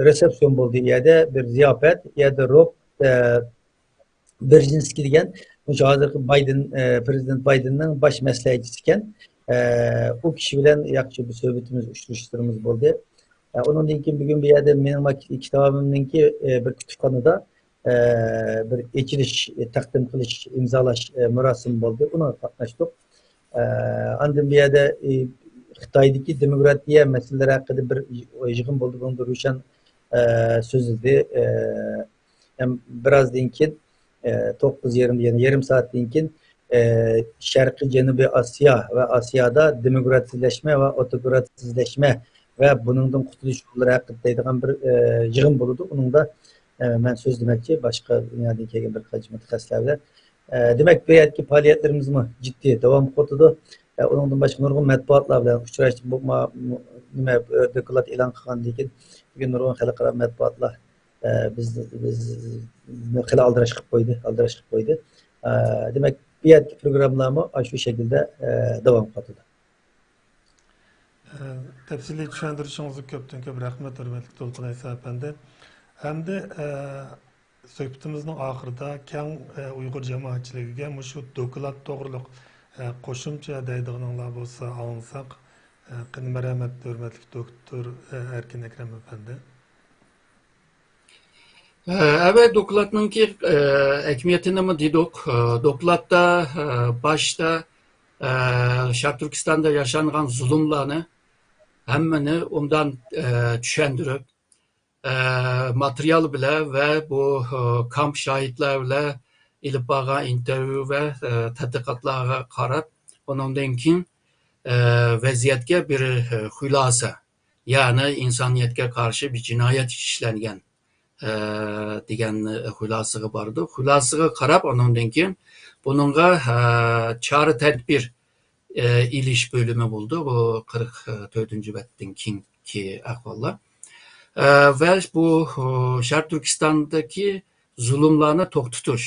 رېسېپسىيون بولدى. يەردە بىر زىياپەت، يەردە روب، ئە، بېرژىنسكىي دېگەن، مۇشۇ ھازىرقى بايدېن، ئە، پىرېزىدېنت بايدېننىڭ باش مەسلىھەتچىسى ئىكەن. ئە، ئۇ كىشى بىلەن ياخشى بىر سۆھبىتىمىز، ئۇچرىشىشلىرىمىز بولدى. ئە، ئۇنىڭدىن كېيىن بۈگۈن بۇ يەردە مېنىڭ ما-، كىتابىمنىڭكى، ئە، بىر كۇتۇپخانىدا، ئە، بىر ئېچىلىش، تەقدىم قىلىش، ئىمزالاش، ئە، مۇراسىمى بولدى. ئۇنىڭغا قاتناشتۇق. ئە، ئاندىن بۇ يەردە، ئى، خىتايدىكى دېموكراتىيە مەسىلىلىرى ھەققىدە بىر يىغىن بولدى. بۇنىڭدا روشەن، ئە، سۆزلىدى. ئە، ھەم بىر ئازدىن كېيىن، ئە، توققۇز يېرىم، يەنى يېرىم سائەتتىن كېيىن، ئە، شەرقىي جەنۇبىي ئاسىيا ۋە ئاسىيادا دېموكراتىزلەشمە ۋە ئاپتوكراتىزلەشمە ۋە بۇنىڭدىن قۇتۇلۇش يوللىرى ھەققىدە دەيدىغان بىر، ئە، يىغىن بولىدۇ. ئۇنىڭدا، ئە، مەن سۆزلىمەكچى، باشقا دۇنيادىن كەلگەن بىر قانچە مۇتەخەسسىسلەر بىلەن. ئە، دېمەك، بۇ يەردىكى پائالىيەتلىرىمىزمۇ جىددىي داۋام قىلىۋاتىدۇ. ئۇنىڭدىن باشقا نۇرغۇن مەتبۇئاتلار بىلەن ئۇچراشتىم. بۇ، ما-، نېمە، دوكلات ئېلان قىلغاندىن كېيىن بۈگۈن نۇرغۇن خەلقئارا مەتبۇئاتلار، ئە، بىز، بىزنى خېلى ئالدىراش قىلىپ قويدى، ئالدىراش قىلىپ قويدى. ئە، دېمەك، بۇ يەردىكى پروگراممىلارمۇ ئاشۇ شەكىلدە، ئە، داۋام قىلىۋاتىدۇ. ئە، تەپسىلىي چۈشەندۈرۈشىڭىزگە كۆپتىن كۆپ رەھمەت، ھۆرمەتلىك دولقۇن ئەيسا ئەپەندى. ئەمدى، ئە، سۆھبىتىمىزنىڭ ئاخىرىدا كەڭ، ئە، ئۇيغۇر جامائەتچىلىكىگە مۇشۇ دوكلات توغرۇلۇق، ئە، قوشۇمچە دەيدىغىنىڭلار بولسا ئاڭلىساق، ئە، قېنى مەرھەمەت، ھۆرمەتلىك دوكتور، ئە، ئەركىن ئەكرەم ئەپەندى. ئەۋە دوكلاتنىڭكى، ئە، ئەھمىيىتىنىمۇ دېدۇق. ئە، دوكلاتتا، ئە، باشتا، ئە، شەرقىي تۈركىستاندا ياشانغان زۇلۇملارنى ھەممىنى ئوبدان، ئە، چۈشەندۈرۈپ، ئە، ماتېرىيال بىلەن ۋە بۇ، ئە، كامپ شاھىتلار بىلەن ئېلىپ بارغان ئىنتېرۋيۇ ۋە، ئە، تەتقىقاتلارغا قاراپ، ئۇنىڭدىن كېيىن، ئە، ۋەزىيەتكە بىر، ئە، خۇلاسە، يەنى ئىنسانىيەتكە قارشى بىر جىنايەت ئىشلەنگەن، ئە، دېگەن خۇلاسىغا بارىدۇ. خۇلاسىغا قاراپ، ئۇنىڭدىن كېيىن بۇنىڭغا، ئە، چارە تەدبىر، ئە، ئېلىش بۆلۈمى بولىدۇ. بۇ قىرىق تۆتىنچى بەتتىن كېيىنكى ئەھۋاللار. ئە، ۋە بۇ، ئۇ، شەرقىي تۈركىستاندىكى زۇلۇملارنى توختىتىش،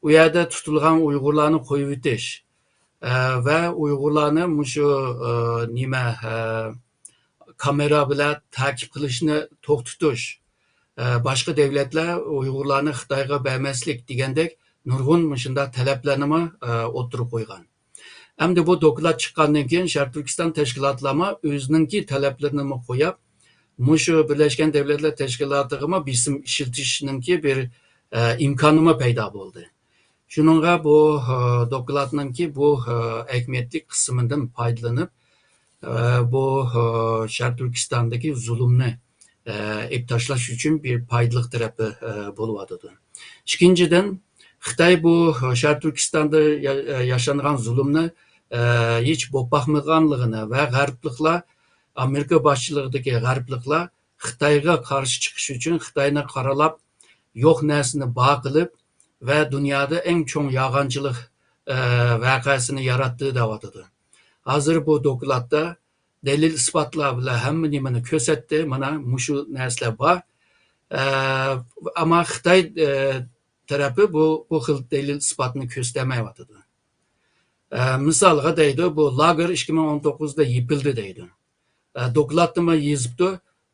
ئۇ يەردە تۇتۇلغان ئۇيغۇرلارنى قويۇۋېتىش، ئە، ۋە ئۇيغۇرلارنى مۇشۇ، ئە، نېمە، ئە، كامېرا بىلەن تەقىب قىلىشنى توختىتىش، ئە، باشقا دۆلەتلەر ئۇيغۇرلارنى خىتايغا بەرمەسلىك دېگەندەك نۇرغۇن مۇشۇنداق تەلەپلەرنىمۇ، ئە، ئوتتۇرىغا قويغان. ئەمدى بۇ دوكلات چىققاندىن كېيىن شەرقىي تۈركىستان تەشكىلاتلارمۇ ئۆزىنىڭكى تەلەپلىرىنىمۇ قويۇپ، مۇشۇ بىرلەشكەن دۆلەتلەر تەشكىلاتىغىمۇ بېسىم ئىشلىتىشنىڭكى بىر، ئە، ئىمكانىمۇ پەيدا بولدى. شۇنىڭغا بۇ، ئە، دوكلاتنىڭكى بۇ، ئە، ئەھمىيەتلىك قىسمىدىن پايدىلىنىپ، ئە، بۇ، ئە، شەرقىي تۈركىستاندىكى زۇلۇمنى، ئە، ئېلىپ تاشلاش ئۈچۈن بىر پايدىلىق تەرەپى، ئە، بولۇۋاتىدۇ. ئىككىنچىدىن، خىتاي بۇ، ئە، شەرقىي تۈركىستاندا يا-، ئە، ياشانغان زۇلۇمنى، ئە، ھېچ بولۇپ باقمىغانلىقىنى ۋە غەربلىكلەر، ئامېرىكا باشچىلىقىدىكى غەربلىكلەر خىتايغا قارشى چىقىش ئۈچۈن خىتاينى قارىلاپ، يوق نەرسىنى بار قىلىپ ۋە دۇنيادا ئەڭ چوڭ يالغانچىلىق، ئە، ۋەقەسىنى ياراتتى دەۋاتىدۇ. ھازىر بۇ دوكلاتتا دەلىل-ئىسپاتلار بىلەن ھەممە نېمىنى كۆرسەتتى. مانا مۇشۇ نەرسىلەر بار. ئە، ئەمما خىتاي، ئە، تەرەپى بۇ، بۇ خىل دەلىل-ئىسپاتنى كۆرسىتەلمەيۋاتىدۇ. ئە، مىسالغا دەيدۇ، بۇ لاگېر ئىككى مىڭ ئون توققۇزدا يېپىلدى دەيدۇ. ئە، دوكلاتتىمۇ يېزىپتۇ.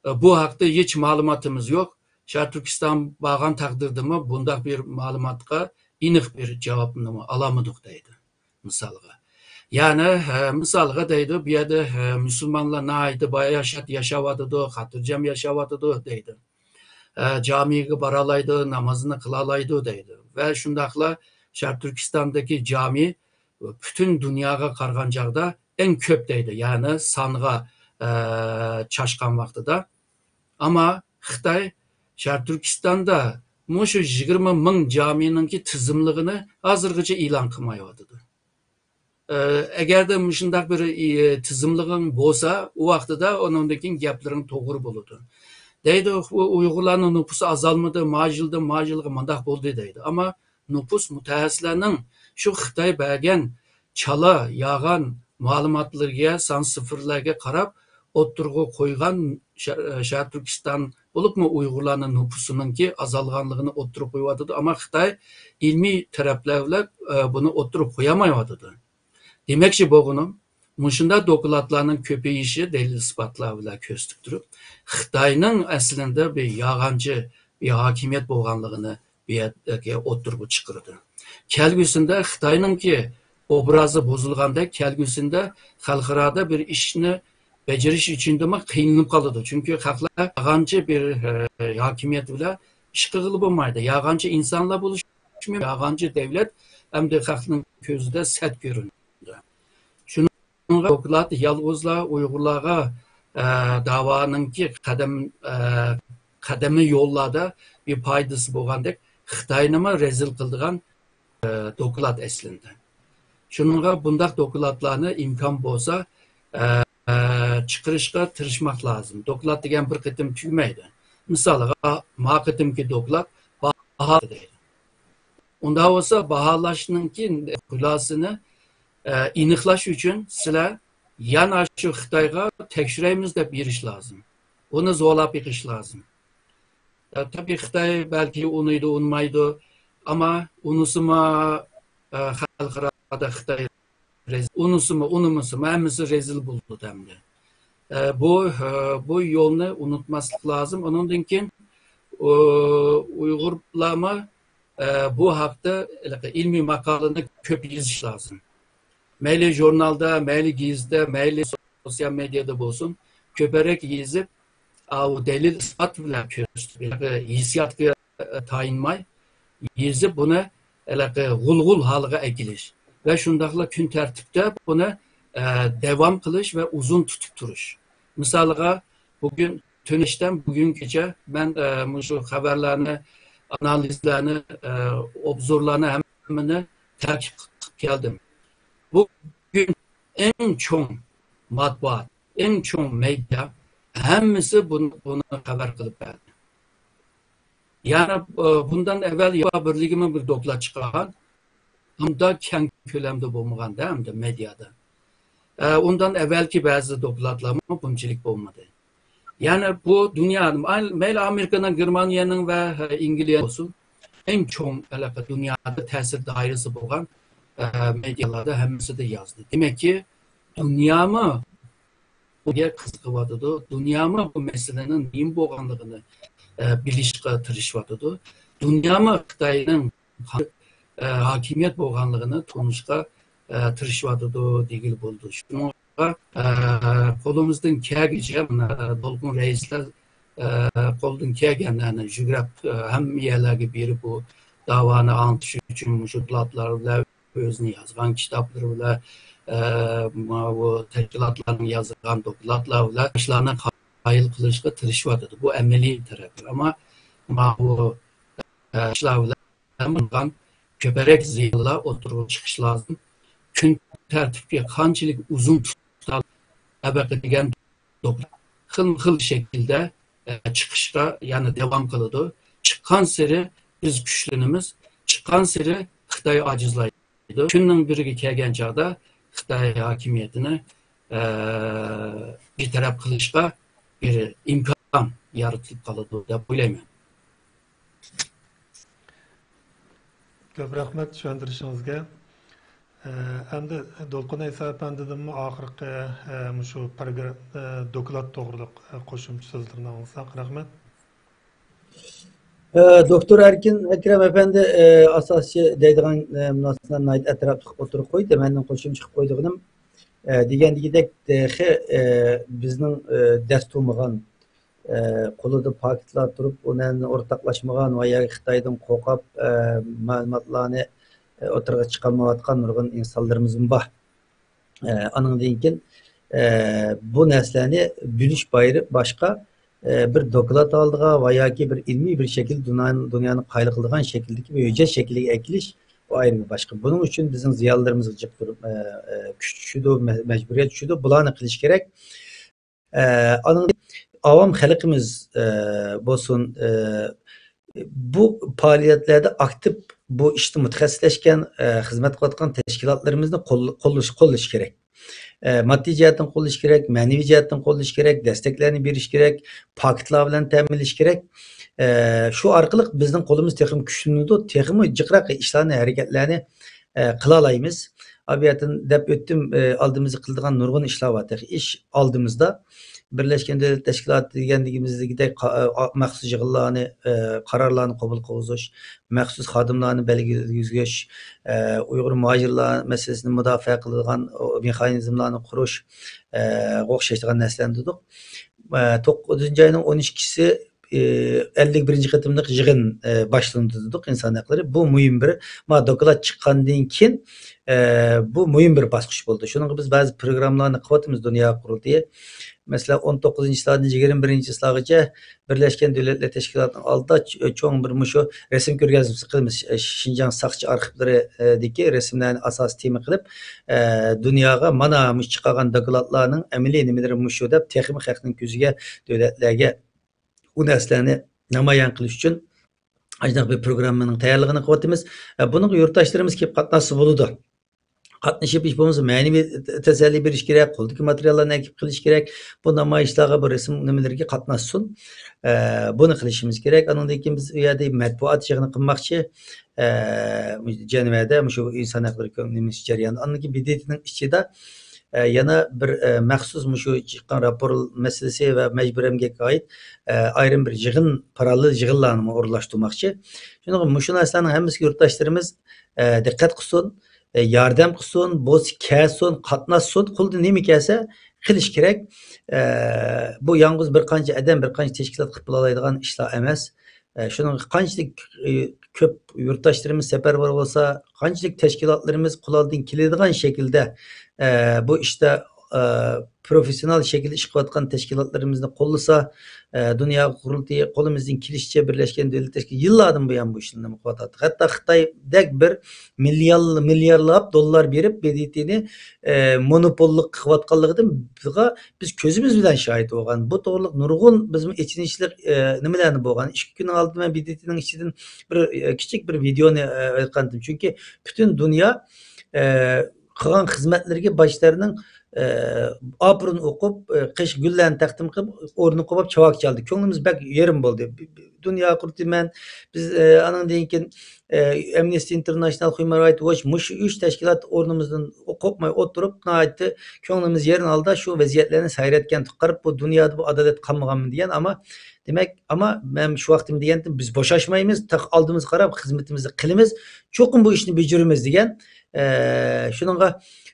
ئە، بۇ ھەقتە ھېچ مەلۇماتىمىز يوق. شەرقىي تۈركىستان بارغان تەقدىردىمۇ بۇنداق بىر مەلۇماتقا ئېنىق بىر جاۋابنىمۇ ئالالمىدۇق دەيدۇ. مىسالغا. يەنى، ئە، مىسالغا دەيدۇ، بۇ يەردە، ئە، مۇسۇلمانلار ناھايىتى باياشات ياشاۋاتىدۇ، خاتىرجەم ياشاۋاتىدۇ دەيدۇ. ئە، جامىگە بارالايدۇ، نامازىنى قىلالايدۇ دەيدۇ. ۋە شۇنداقلا شەرقىي تۈركىستاندىكى جامى پۈتۈن دۇنياغا قارىغان چاغدا ئەڭ كۆپ دەيدۇ، يەنى سانغا، ئە، چاچقان ۋاقتىدا. ئەمما خىتاي شەرقىي تۈركىستاندا مۇشۇ يىگىرمە مىڭ جامىنىڭكى تىزىملىقىنى ھازىرغىچە ئېلان قىلمايۋاتىدۇ. ئە، ئەگەردە مۇشۇنداق بىر، ئى، تىزىملىقىڭ بولسا، ئۇ ۋاقتىدا ئۇنىڭدىن كېيىن گەپلىرىڭ توغرا بولىدۇ. دەيدۇ، ئۇ ئۇيغۇرلارنىڭ نوپۇسى ئازالمىدى، ما يىلدىن ما يىلغا مۇنداق بولدى دەيدۇ. ئەمما نوپۇس مۇتەخەسسىسلەرنىڭ شۇ خىتاي بەرگەن چالا، يالغان مەلۇماتلىرىغا، سان سىفىرلارغا قاراپ ئوتتۇرىغا قويغان شە-، شەرقىي تۈركىستان بولۇپمۇ ئۇيغۇرلارنىڭ نوپۇسىنىڭكى ئازالغانلىقىنى ئوتتۇرىغا قويۇۋاتىدۇ. ئەمما خىتاي ئىلمىي تەرەپلەر بىلەن، ئە، بۇنى ئوتتۇرىغا قويالمايۋاتىدۇ. دېمەكچى بولغىنىم، مۇشۇنداق دوكلاتلارنىڭ كۆپىيىشى دەلىل-ئىسپاتلار بىلەن كۆرسىتىپ تۇرۇپ، خىتاينىڭ ئەسلىندە بىر يالغانچى بىر ھاكىمىيەت بولغانلىقىنى بۇ يەردىكى ئوتتۇرىغا چىقىرىدۇ. كەلگۈسىدە خىتاينىڭكى ئوبرازى بۇزۇلغاندەك، كەلگۈسىدە خەلقئارادا بىر ئىشنى بېجىرىش ئۈچۈندىمۇ قىينىلىپ قالىدۇ. چۈنكى خەقلەر يالغانچى بىر، ئە، ھاكىمىيەت بىلەن ئىش قىلغىلى بولمايدۇ. يالغانچى ئىنسانلار بولۇشى مۇمكىن، يالغانچى دەۋلەت ئەمدى خەقنىڭ كۆزىدە سەت كۆرۈنىدۇ. شۇنىڭغا دوكلات يالغۇزلا ئۇيغۇرلارغا، ئە، داۋانىڭكى قەدەم، ئە، قەدىمىي يوللاردا بىر پايدىسى بولغاندەك، خىتاينىمۇ رەزىل قىلىدىغان، ئە، دوكلات ئەسلىدە. شۇنىڭغا بۇنداق دوكلاتلارنى ئىمكان بولسا، ئە، چىقىرىشقا تىرىشماق لازىم. دوكلات دېگەن بىر قېتىم تۈگىمەيدۇ. مىسالغا، ما قېتىمكى دوكلات باھا دەيدۇ. ئۇنداق بولسا، باھالاشنىڭكى خۇلاسىنى ئېنىقلاش ئۈچۈن سىلەر يەنە شۇ خىتايغا تەكشۈرەيمىز دەپ بېرىش لازىم. ئۇنى زورلاپ بېقىش لازىم. تەبىئىي خىتاي بەلكى ئۇنىيدۇ، ئۇنىمايدۇ. ئەمما ئۇنىسىمۇ خەلقئارادا خىتاي ئۇنىسىمۇ، ئۇنىمىسىمۇ ھەممىسى رەزىل بولىدۇ ئەمدى. بۇ، بۇ يولنى ئۇنتۇماسلىق لازىم. ئۇنىڭدىن كېيىن ئۇيغۇرلارمۇ بۇ ھەقتە ئىلمىي ماقالىنى كۆپ يېزىش لازىم. مەيلى ژۇرنالدا، مەيلى گېزىتتە، مەيلى سوتسىيال مېدىيادا بولسۇن، كۆپرەك يېزىپ، ئاۋۇ دەلىل ئىسپات بىلەن كۆرسىتىپ، ھېسسىياتقا تايىنماي يېزىپ، بۇنى ھېلىقى غۇلغۇل ھالىغا ئەكېلىش ۋە شۇنداقلا كۈن تەرتىپتە بۇنى داۋام قىلىش ۋە ئۇزۇن تۇتۇپ تۇرۇش. مىسالىغا، بۈگۈن تۈنۈشتىن بۈگۈنگىچە مەن مۇشۇ خەۋەرلەرنى، ئانالىزلەرنى، ئوبزورلارنى ھەممىنى تەتقىق قىلىپ كەلدىم. بۈگۈن ئەڭ چوڭ مەتبۇئات، ئەڭ چوڭ مېدىيا ھەممىسى بۇنى، بۇنى خەۋەر قىلىپ بەردى. يەنى بۇندىن ئەۋۋەل ياۋا بىرلىكىمۇ بىر دوكلات چىقارغان. ئۇنداق كەڭ كۆلەمدە بولمىغاندا ئەمدى مېدىيادا. ئۇندىن ئەۋۋەلكى بەزى دوكلاتلارمۇ بۇنچىلىك بولمىدى. يەنى بۇ دۇنيا، مەيلى ئامېرىكىنىڭ، گېرمانىيەنىڭ ۋە ئەنگلىيە بولسۇن، ئەڭ چوڭ ھېلىقى دۇنيادا تەسىر دائىرىسى بولغان مېدىيالاردا ھەممىسىدە يازدى. دېمەككى، دۇنيامۇ بۇنىڭغا قىزىقىۋاتىدۇ. دۇنيامۇ بۇ مەسىلىنىڭ نېمە بولغانلىقىنى بىلىشقا تىرىشىۋاتىدۇ. دۇنيامۇ خىتاينىڭ ھاكىمىيەت بولغانلىقىنى تونۇشقا تىرىشىۋاتىدۇ دېگىلى بولىدۇ. شۇنىڭغا قولىمىزدىن كەلگىچە، مانا، دولقۇن رەئىسلەر قولىدىن كەلگەنلەرنى يۈگرەپ، ھەممە يەرلەرگە بېرىپ، بۇ داۋانى ئاڭلىتىش ئۈچۈن مۇشۇ دوكلاتلار بىلەن، ئۆزىنىڭ يازغان كىتابلىرى بىلەن، ماۋۇ تەشكىلاتلارنىڭ يازغان دوكلاتلار بىلەن ئىشلارنى قايىل قىلىشقا تىرىشىۋاتىدۇ. بۇ ئەمەلىي تەرەپ. ئەمما ماۋۇ ئىشلار بىلەن كۆپرەك زىيانلار ئوتتۇرىغا چىقىشى لازىم. كۈن تەرتىپكە قانچىلىك ئۇزۇن تۇتقان ئەبەقە دېگەن دوكلات خىلمۇ خىل شەكىلدە چىقىشقا يەنە داۋام قىلىدۇ. چىققانسېرى بىز كۈچلىنىمىز، چىققانسېرى خىتاي ئاجىزلايدۇ. كۈننىڭ بىرىگە كەلگەن چاغدا خىتاي ھاكىمىيىتىنى بىتەرەپ قىلىشقا بىر ئىمكان يارىتىلىپ قالىدۇ دەپ ئويلايمەن. كۆپ رەھمەت چۈشەندۈرۈشىڭىزگە. ئەمدى دولقۇن ئەيسا ئەپەندىدىنمۇ ئاخىرقى مۇشۇ دوكلات توغرىلىق قوشۇمچە سۆزلىرىنى ئاڭلىساق. رەھمەت. دوكتور ئەركىن ئەكرەم ئەپەندى ئاساسچى دەيدىغان مۇناسىۋەتلەرنى ناھايىتى ئەتراپلىق ئوتتۇرىغا قويدى. مەننىڭ قوشۇمچە قىلىپ قويىدىغىنىم، دېگەندىكىدەك، تېخى بىزنىڭ دەس تۇرمىغان، قولىدا پاكىتلار تۇرۇپ، ئۇنى ئورتاقلاشمىغان ۋە ياكى خىتايدىن قورقۇپ، مەلۇماتلارنى ئوتتۇرىغا چىقارمايۋاتقان نۇرغۇن ئىنسانلىرىمىزمۇ بار. ئانىڭدىن كېيىن بۇ نەرسىلەرنى بىلىش بايرى باشقا، بىر دوكلات ئالدىغا ۋە ياكى بىر ئىلمىي بىر شەكىل دۇنيانى، دۇنيانى قايىل قىلىدىغان شەكىلدىكى بىر ھۆججەت شەكلىگە ئەكېلىش، بۇ ئايرىمى باشقا. بۇنىڭ ئۈچۈن بىزنىڭ زىيالىيلىرىمىزغا جىق بىر كۈچ چۈشىدۇ، مەجبۇرىيەت چۈشىدۇ. بۇلارنى قىلىش كېرەك. ئانىڭدىن ئاۋام خەلقىمىز بولسۇن، بۇ پائالىيەتلەردە ئاكتىپ، بۇ ئىشتا مۇتەخەسسىسلەشكەن، خىزمەت قىلىۋاتقان تەشكىلاتلىرىمىزنى قوللىشى كېرەك. ماددىي جەھەتتىن قوللىشى كېرەك، مەنىۋى جەھەتتىن قوللىشى كېرەك، دەستەكلەرنى بېرىشى كېرەك، پاكىتلار بىلەن تەمىنلىشى كېرەك. شۇ ئارقىلىق بىزنىڭ قولىمىز تېخىمۇ كۈچلىنىدۇ، تېخىمۇ جىقراق ئىشلارنى، ھەرىكەتلەرنى قىلالايمىز. ئاۋۇيەردىن دەپ ئۆتتۈم، ئالدىمىزدا قىلىدىغان نۇرغۇن ئىشلار بار، تېخى ئىش ئالدىمىزدا. بىرلەشكەن دۆلەتلەر تەشكىلاتى دېگەندىكىمىزدەك مەخسۇس يىغىنلارنى، قارارلارنى قوبۇل قىلغۇزۇش، مەخسۇس خادىملارنى بەلگىلىگۈزۈش، ئۇيغۇر مۇھاجىرلار مەسىلىسىنى مۇداپىئە قىلىدىغان مېخانىزملارنى قۇرۇش، غا ئوخشايدىغان نەرسىلەرنى دېدۇق. توققۇزىنچى ئاينىڭ ئون ئىككىسى ئەللىك بىرىنچى قېتىملىق يىغىن باشلىنىدۇ دېدۇق، ئىنسان ھەقلىرى. بۇ مۇھىم بىر، ما دوكلات چىققاندىن كېيىن، بۇ مۇھىم بىر باسقۇچ بولدى. شۇنىڭغا بىز بەزى پروگراممىلارنى قىلىۋاتىمىز دۇنيا قۇرۇلتىيى. مەسىلەن، ئون توققۇزىنچى يىللاردىن يىگىرمە بىرىنچى يىللارغىچە بىرلەشكەن دۆلەتلەر تەشكىلاتىنىڭ ئالدىدا چوڭ بىر مۇشۇ رەسىم كۆرگەزمىسى قىلىمىز. شىنجاڭ ساقچى ئارخىپلىرىدىكى رەسىملەرنى ئاساسىي تېما قىلىپ، دۇنياغا مانا مۇشۇ چىقارغان دوكلاتلارنىڭ ئەمەلىي نېمىلىرى مۇشۇ دەپ، تېخىمۇ خەقنىڭ كۆزىگە، دۆلەتلەرگە ئۇ نەرسىلەرنى نامايان قىلىش ئۈچۈن ئاشۇنداق بىر پروگراممىنىڭ تەييارلىقىنى قىلىۋاتىمىز. بۇنىڭغا يۇرتداشلىرىمىز كېلىپ قاتناشسا بولىدۇ. قاتنىشىپ، ھېچ بولمىسا مەنىۋى تەسەللى بېرىش كېرەك، قولدىكى ماتېرىياللارنى ئەكىپ قىلىش كېرەك. بۇ نامايىشلارغا، بۇ رەسىم نېمىلىرىگە قاتناشسۇن. ئە، بۇنى قىلىشىمىز كېرەك. ئانىڭدىن كېيىن بىز ئۇ يەردە مەتبۇئات يىغىنى قىلماقچى. ئە، جەنۋەدە مۇشۇ ئىنسان ھەقلىرى كۆ-، نېمىسى جەريانىدا. ئاندىن كېيىن ب د ت نىڭ ئىچىدە، ئە، يەنە بىر، ئە، مەخسۇس مۇشۇ چىققان راپور مەسىلىسى ۋە مەجبۇرىي ئەمگەككە ئائىت، ئە، ئايرىم بىر يىغىن، پاراللېل يىغىنلارنىمۇ ئورۇنلاشتۇرماقچى. شۇنىڭغا مۇشۇ نەرسىلەرنىڭ ھەممىسىگە يۇرتداشلىرىمىز، ئە، دىققەت قىلسۇن. ئە، ياردەم قىلسۇن، بولسا كەلسۇن، قاتناشسۇن، قولىدىن نېمە كەلسە قىلىش كېرەك. ئە، بۇ يالغۇز بىر قانچە ئادەم، بىر قانچە تەشكىلات قىلىپ بولالايدىغان ئىشلار ئەمەس. ئە، شۇنىڭغا قانچىلىك، ئە، كۆپ يۇرتداشلىرىمىز سەپەرۋەر بولسا، قانچىلىك تەشكىلاتلىرىمىز قولىدىن كېلىدىغان شەكىلدە، ئە، بۇ ئىشتا، ئە، پروفېسسىيونال شەكىلدە ئىش قىلىۋاتقان تەشكىلاتلىرىمىزنى قوللىسا، ئە، دۇنيا قۇرۇلتىيى قولىمىزدىن كېلىشىچە بىرلەشكەن دۆلەتلەر تەشكىلاتى يىللاردىن بۇيان بۇ ئىشلارنى قىلىۋاتاتتى. ھەتتا خىتايدەك بىر مىليار-، مىليارلاپ دوللار بېرىپ، ب د ت نى، ئە، مونوپوللۇق قىلىۋاتقانلىقىدىن بىز كۆزىمىز بىلەن شاھىت بولغان. بۇ توغرىلىق نۇرغۇن بىزمۇ ئېچىنىشلىق، ئە، نېمىلەرنى بولغان. ئىككى كۈننىڭ ئالدىدا مەن ب د ت نىڭ ئىچىدىن بىر، ئە، كىچىك بىر ۋىدېئونى، ئە، ئېلىپ قالدىم. چۈنكى پۈتۈن دۇنيا، ئە، قىلغان خىزمەتلىرىگە باشلىرىنىڭ، ئە، ئاپىرىن ئوقۇپ، ئە، قېشىغا گۈللەرنى تەقدىم قىلىپ، ئورنىنى قوغلاپ چاۋاك چالدى. كۆڭلىمىز بەك يېرىم بولدى. دۇنيا قۇرۇلتىيى مەن، بىز، ئە، ئانىڭدىن كېيىن، ئە، ئەمنىستى ئىنتېرناشنال، خۇمەن رايت ۋوچ، مۇشۇ ئۈچ تەشكىلات ئورنىمىزدىن قوپماي ئولتۇرۇپ، ناھايىتى كۆڭلىمىز يېرىم ھالدا شۇ ۋەزىيەتلەرنى سەيرەتكەن قاراپ، بۇ دۇنيادا بۇ ئادالەت قالمىغانمۇ دېگەن. ئەمما دېمەك، ئەمما مەن شۇ ۋاقتىم دېگەنتىم، بىز بوشاشمايمىز، تېخى ئالدىمىزغا قاراپ خىزمىتىمىزنى قىلىمىز، چوقۇم بۇ ئىشنى بېجىرىمىز دېگەن. ئە، شۇنىڭغا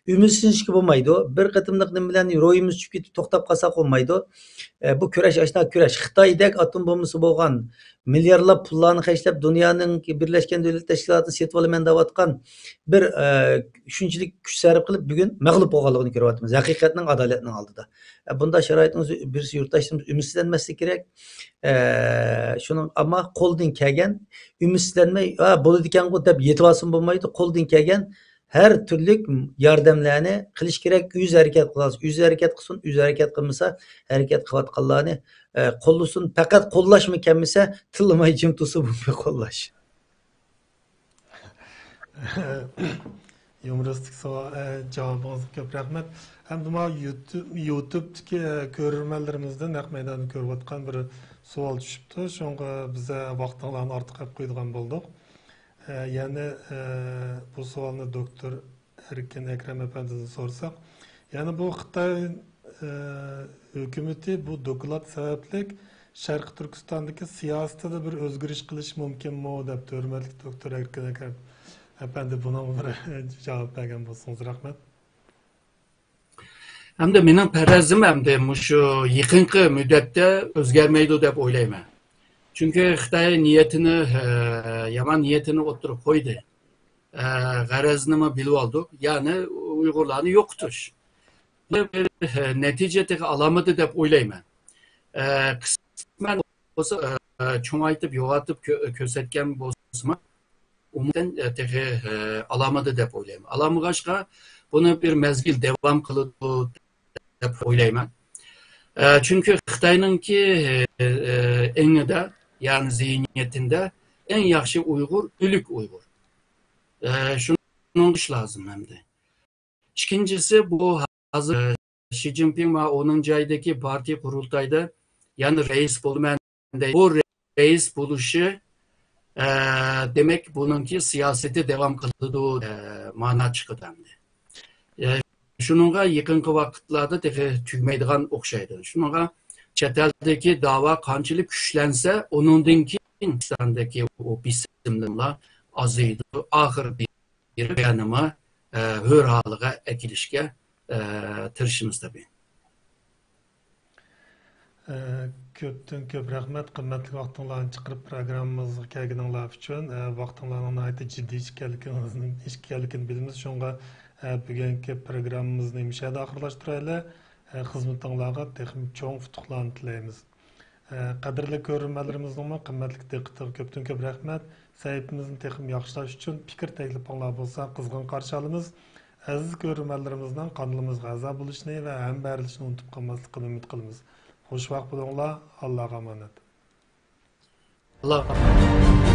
ئۈمىدسىزلىنىشكە بولمايدۇ. بىر قېتىملىق نېمە بىلەن روھىمىز چۈشۈپ كېتىپ توختاپ قالساق بولمايدۇ. ئە، بۇ كۈرەش ئاشۇنداق كۈرەش. خىتايدەك ئاتوم بومبىسى بولغان، مىليارلاپ پۇللارنى خەجلەپ، دۇنيانىڭ بىرلەشكەن دۆلەتلەر تەشكىلاتىنى سېتىۋالىمەن دەۋاتقان بىر، ئە، شۇنچىلىك كۈچ سەرپ قىلىپ، بۈگۈن مەغلۇپ بولغانلىقىنى كۆرۈۋاتىمىز. ھەقىقەتنىڭ، ئادالەتنىڭ ئالدىدا. ئە، بۇنداق شارائىتنىڭ ئۆزى بىرسى يۇرتداشلىرىمىز ئۈمىدسىزلەنمەسلىكى كېرەك. ئە، شۇنىڭ، ئەمما قولدىن كەلگەن، ئۈمىدسىزلەنمەي، «ھە، بولىدىكەنغۇ» دەپ يېتىۋالسىمۇ بولمايدۇ. قولدىن كەلگەن ھەر تۈرلۈك ياردەملەرنى قىلىش كېرەك. ئۆزى ھەرىكەت قىلالىسا، ئۆزى ھەرىكەت قىلسۇن، ئۆزى ھەرىكەت قىلمىسا، ھەرىكەت قىلىۋاتقانلارنى، ئە، قوللىسۇن. پەقەت قوللاشمۇ كەلمىسە، تىللىماي جىم تۇرسا، بۇمۇ قوللاش. يۇمۇرىستىك سوئال، ئە، جاۋابىڭىزغا كۆپ رەھمەت. ئەمدى مانا يۇتۇ-، يۇتۇبتىكى، ئە، كۆرۈرمەنلىرىمىزدىن نەق مەيداندا كۆرۈۋاتقان بىر سوئال چۈشۈپتۇ. شۇڭا بىزە ۋاقتىڭلارنى ئارتۇق ئېلىپ قويىدىغان بولدۇق. ئە، يەنى، ئە، بۇ سوئالنى دوكتور ئەركىن ئەكرەم ئەپەندىدىن سورىساق، يەنى بۇ خىتاي، ئە، ھۆكۈمىتى بۇ دوكلات سەۋەبلىك شەرقىي تۈركىستاندىكى سىياسىتىدە بىر ئۆزگىرىش قىلىشى مۇمكىنمۇ دەپتۇ. ھۆرمەتلىك دوكتور ئەركىن ئەكرەم ئەپەندى، بۇنىڭغا بىر جاۋاب بەرگەن بولسىڭىز رەھمەت. ئەمدى مېنىڭ پەرەزىم ئەمدى مۇشۇ يېقىنقى مۇددەتتە ئۆزگەرمەيدۇ دەپ ئويلايمەن. چۈنكى خىتاي نىيىتىنى، ئە، يامان نىيىتىنى ئوتتۇرىغا قويدى. ئە، غەرەزنىمۇ بىلىۋالدۇق، يەنى ئۇيغۇرلارنى يوقىتىش. بۇ بىر، ئە، نەتىجە تېخى ئالالمىدى دەپ ئويلايمەن. ئە، قىسمەن بولسا، ئە، چوڭايتىپ، يوغىنىتىپ كۆ-، كۆرسەتكەن بولسىمۇ، ئومۇمەن، ئە، تېخى، ئە، ئالالمىدى دەپ ئويلايمەن. ئالالمىغاچقا، بۇنى بىر مەزگىل داۋام قىلىدۇ دەپ ئويلايمەن. ئە، چۈنكى خىتاينىڭكى، ئە، ئە، ئېڭىدا، يەنى زېھنىيىتىندە ئەڭ ياخشى ئۇيغۇر، ئۆلۈك ئۇيغۇر. ئە، شۇنىڭ ئىش لازىم ئەمدى. ئىككىنچىسى، بۇ ھازىر، ئە، شى جىنپىڭ ۋە ئۇنىڭ جايىدىكى پارتىيە قۇرۇلتايدا يەنە رەئىس بولىمەن دەيدۇ. بۇ رەئىس بولۇشى، ئە، دېمەك، بۇنىڭكى سىياسىتى داۋام قىلىدۇ، ئە، مانا چىقىدۇ ئەمدى. ئە، شۇنىڭغا يېقىنقى ۋاقىتلاردا تېخى تۈگىمەيدىغان ئوخشايدۇ. شۇنىڭغا چەت ئەلدىكى داۋا قانچىلىك كۈچلەنسە، ئۇنىڭدىن كېيىن پاكىستاندىكى ئۇ بېسىملىرىملار ئازىيىدۇ. ئاخىرى بېرىپ يەنىمۇ، ئە، ھۆر ھالىغا ئەكېلىشكە، ئە، تىرىشىمىز تەبىئىي. ئە، كۆپتىن كۆپ رەھمەت، قىممەتلىك ۋاقتىڭلارنى چىقىرىپ پروگراممىمىزغا كەلگىنىڭلار ئۈچۈن. ئە، ۋاقتىڭلارنىڭ ناھايىتى جىددىي ئىكەنلىكىڭىزنى، ئىكەنلىكىنى بىلىمىز. شۇڭا، ئە، بۈگۈنكى پروگراممىمىزنى مۇشۇ يەردە ئاخىرلاشتۇرايلى. ئە، خىزمىتىڭلارغا تېخىمۇ چوڭ ئۇتۇقلارنى تىلەيمىز. ئە، قەدىرلىك كۆرۈرمەنلىرىمىزنىڭمۇ قىممەتلىك دىققىتىغا كۆپتىن كۆپ رەھمەت. سەھىپىمىزنى تېخىمۇ ياخشىلاش ئۈچۈن پىكىر تەكلىپىڭلار بولسا قىزغىن قارشى ئالىمىز. ئەزىز كۆرۈرمەنلىرىمىزنىڭ قانىلىمىزغا ئەزا بولۇشىنى ۋە ھەمبەھىرلىشىشنى ئۇنتۇپ قالماسلىقىنى ئۈمىد قىلىمىز. خۇش ۋاقىت بولۇڭلار. ئاللاغا ئامانەت. ئاللاغا ئامانەت.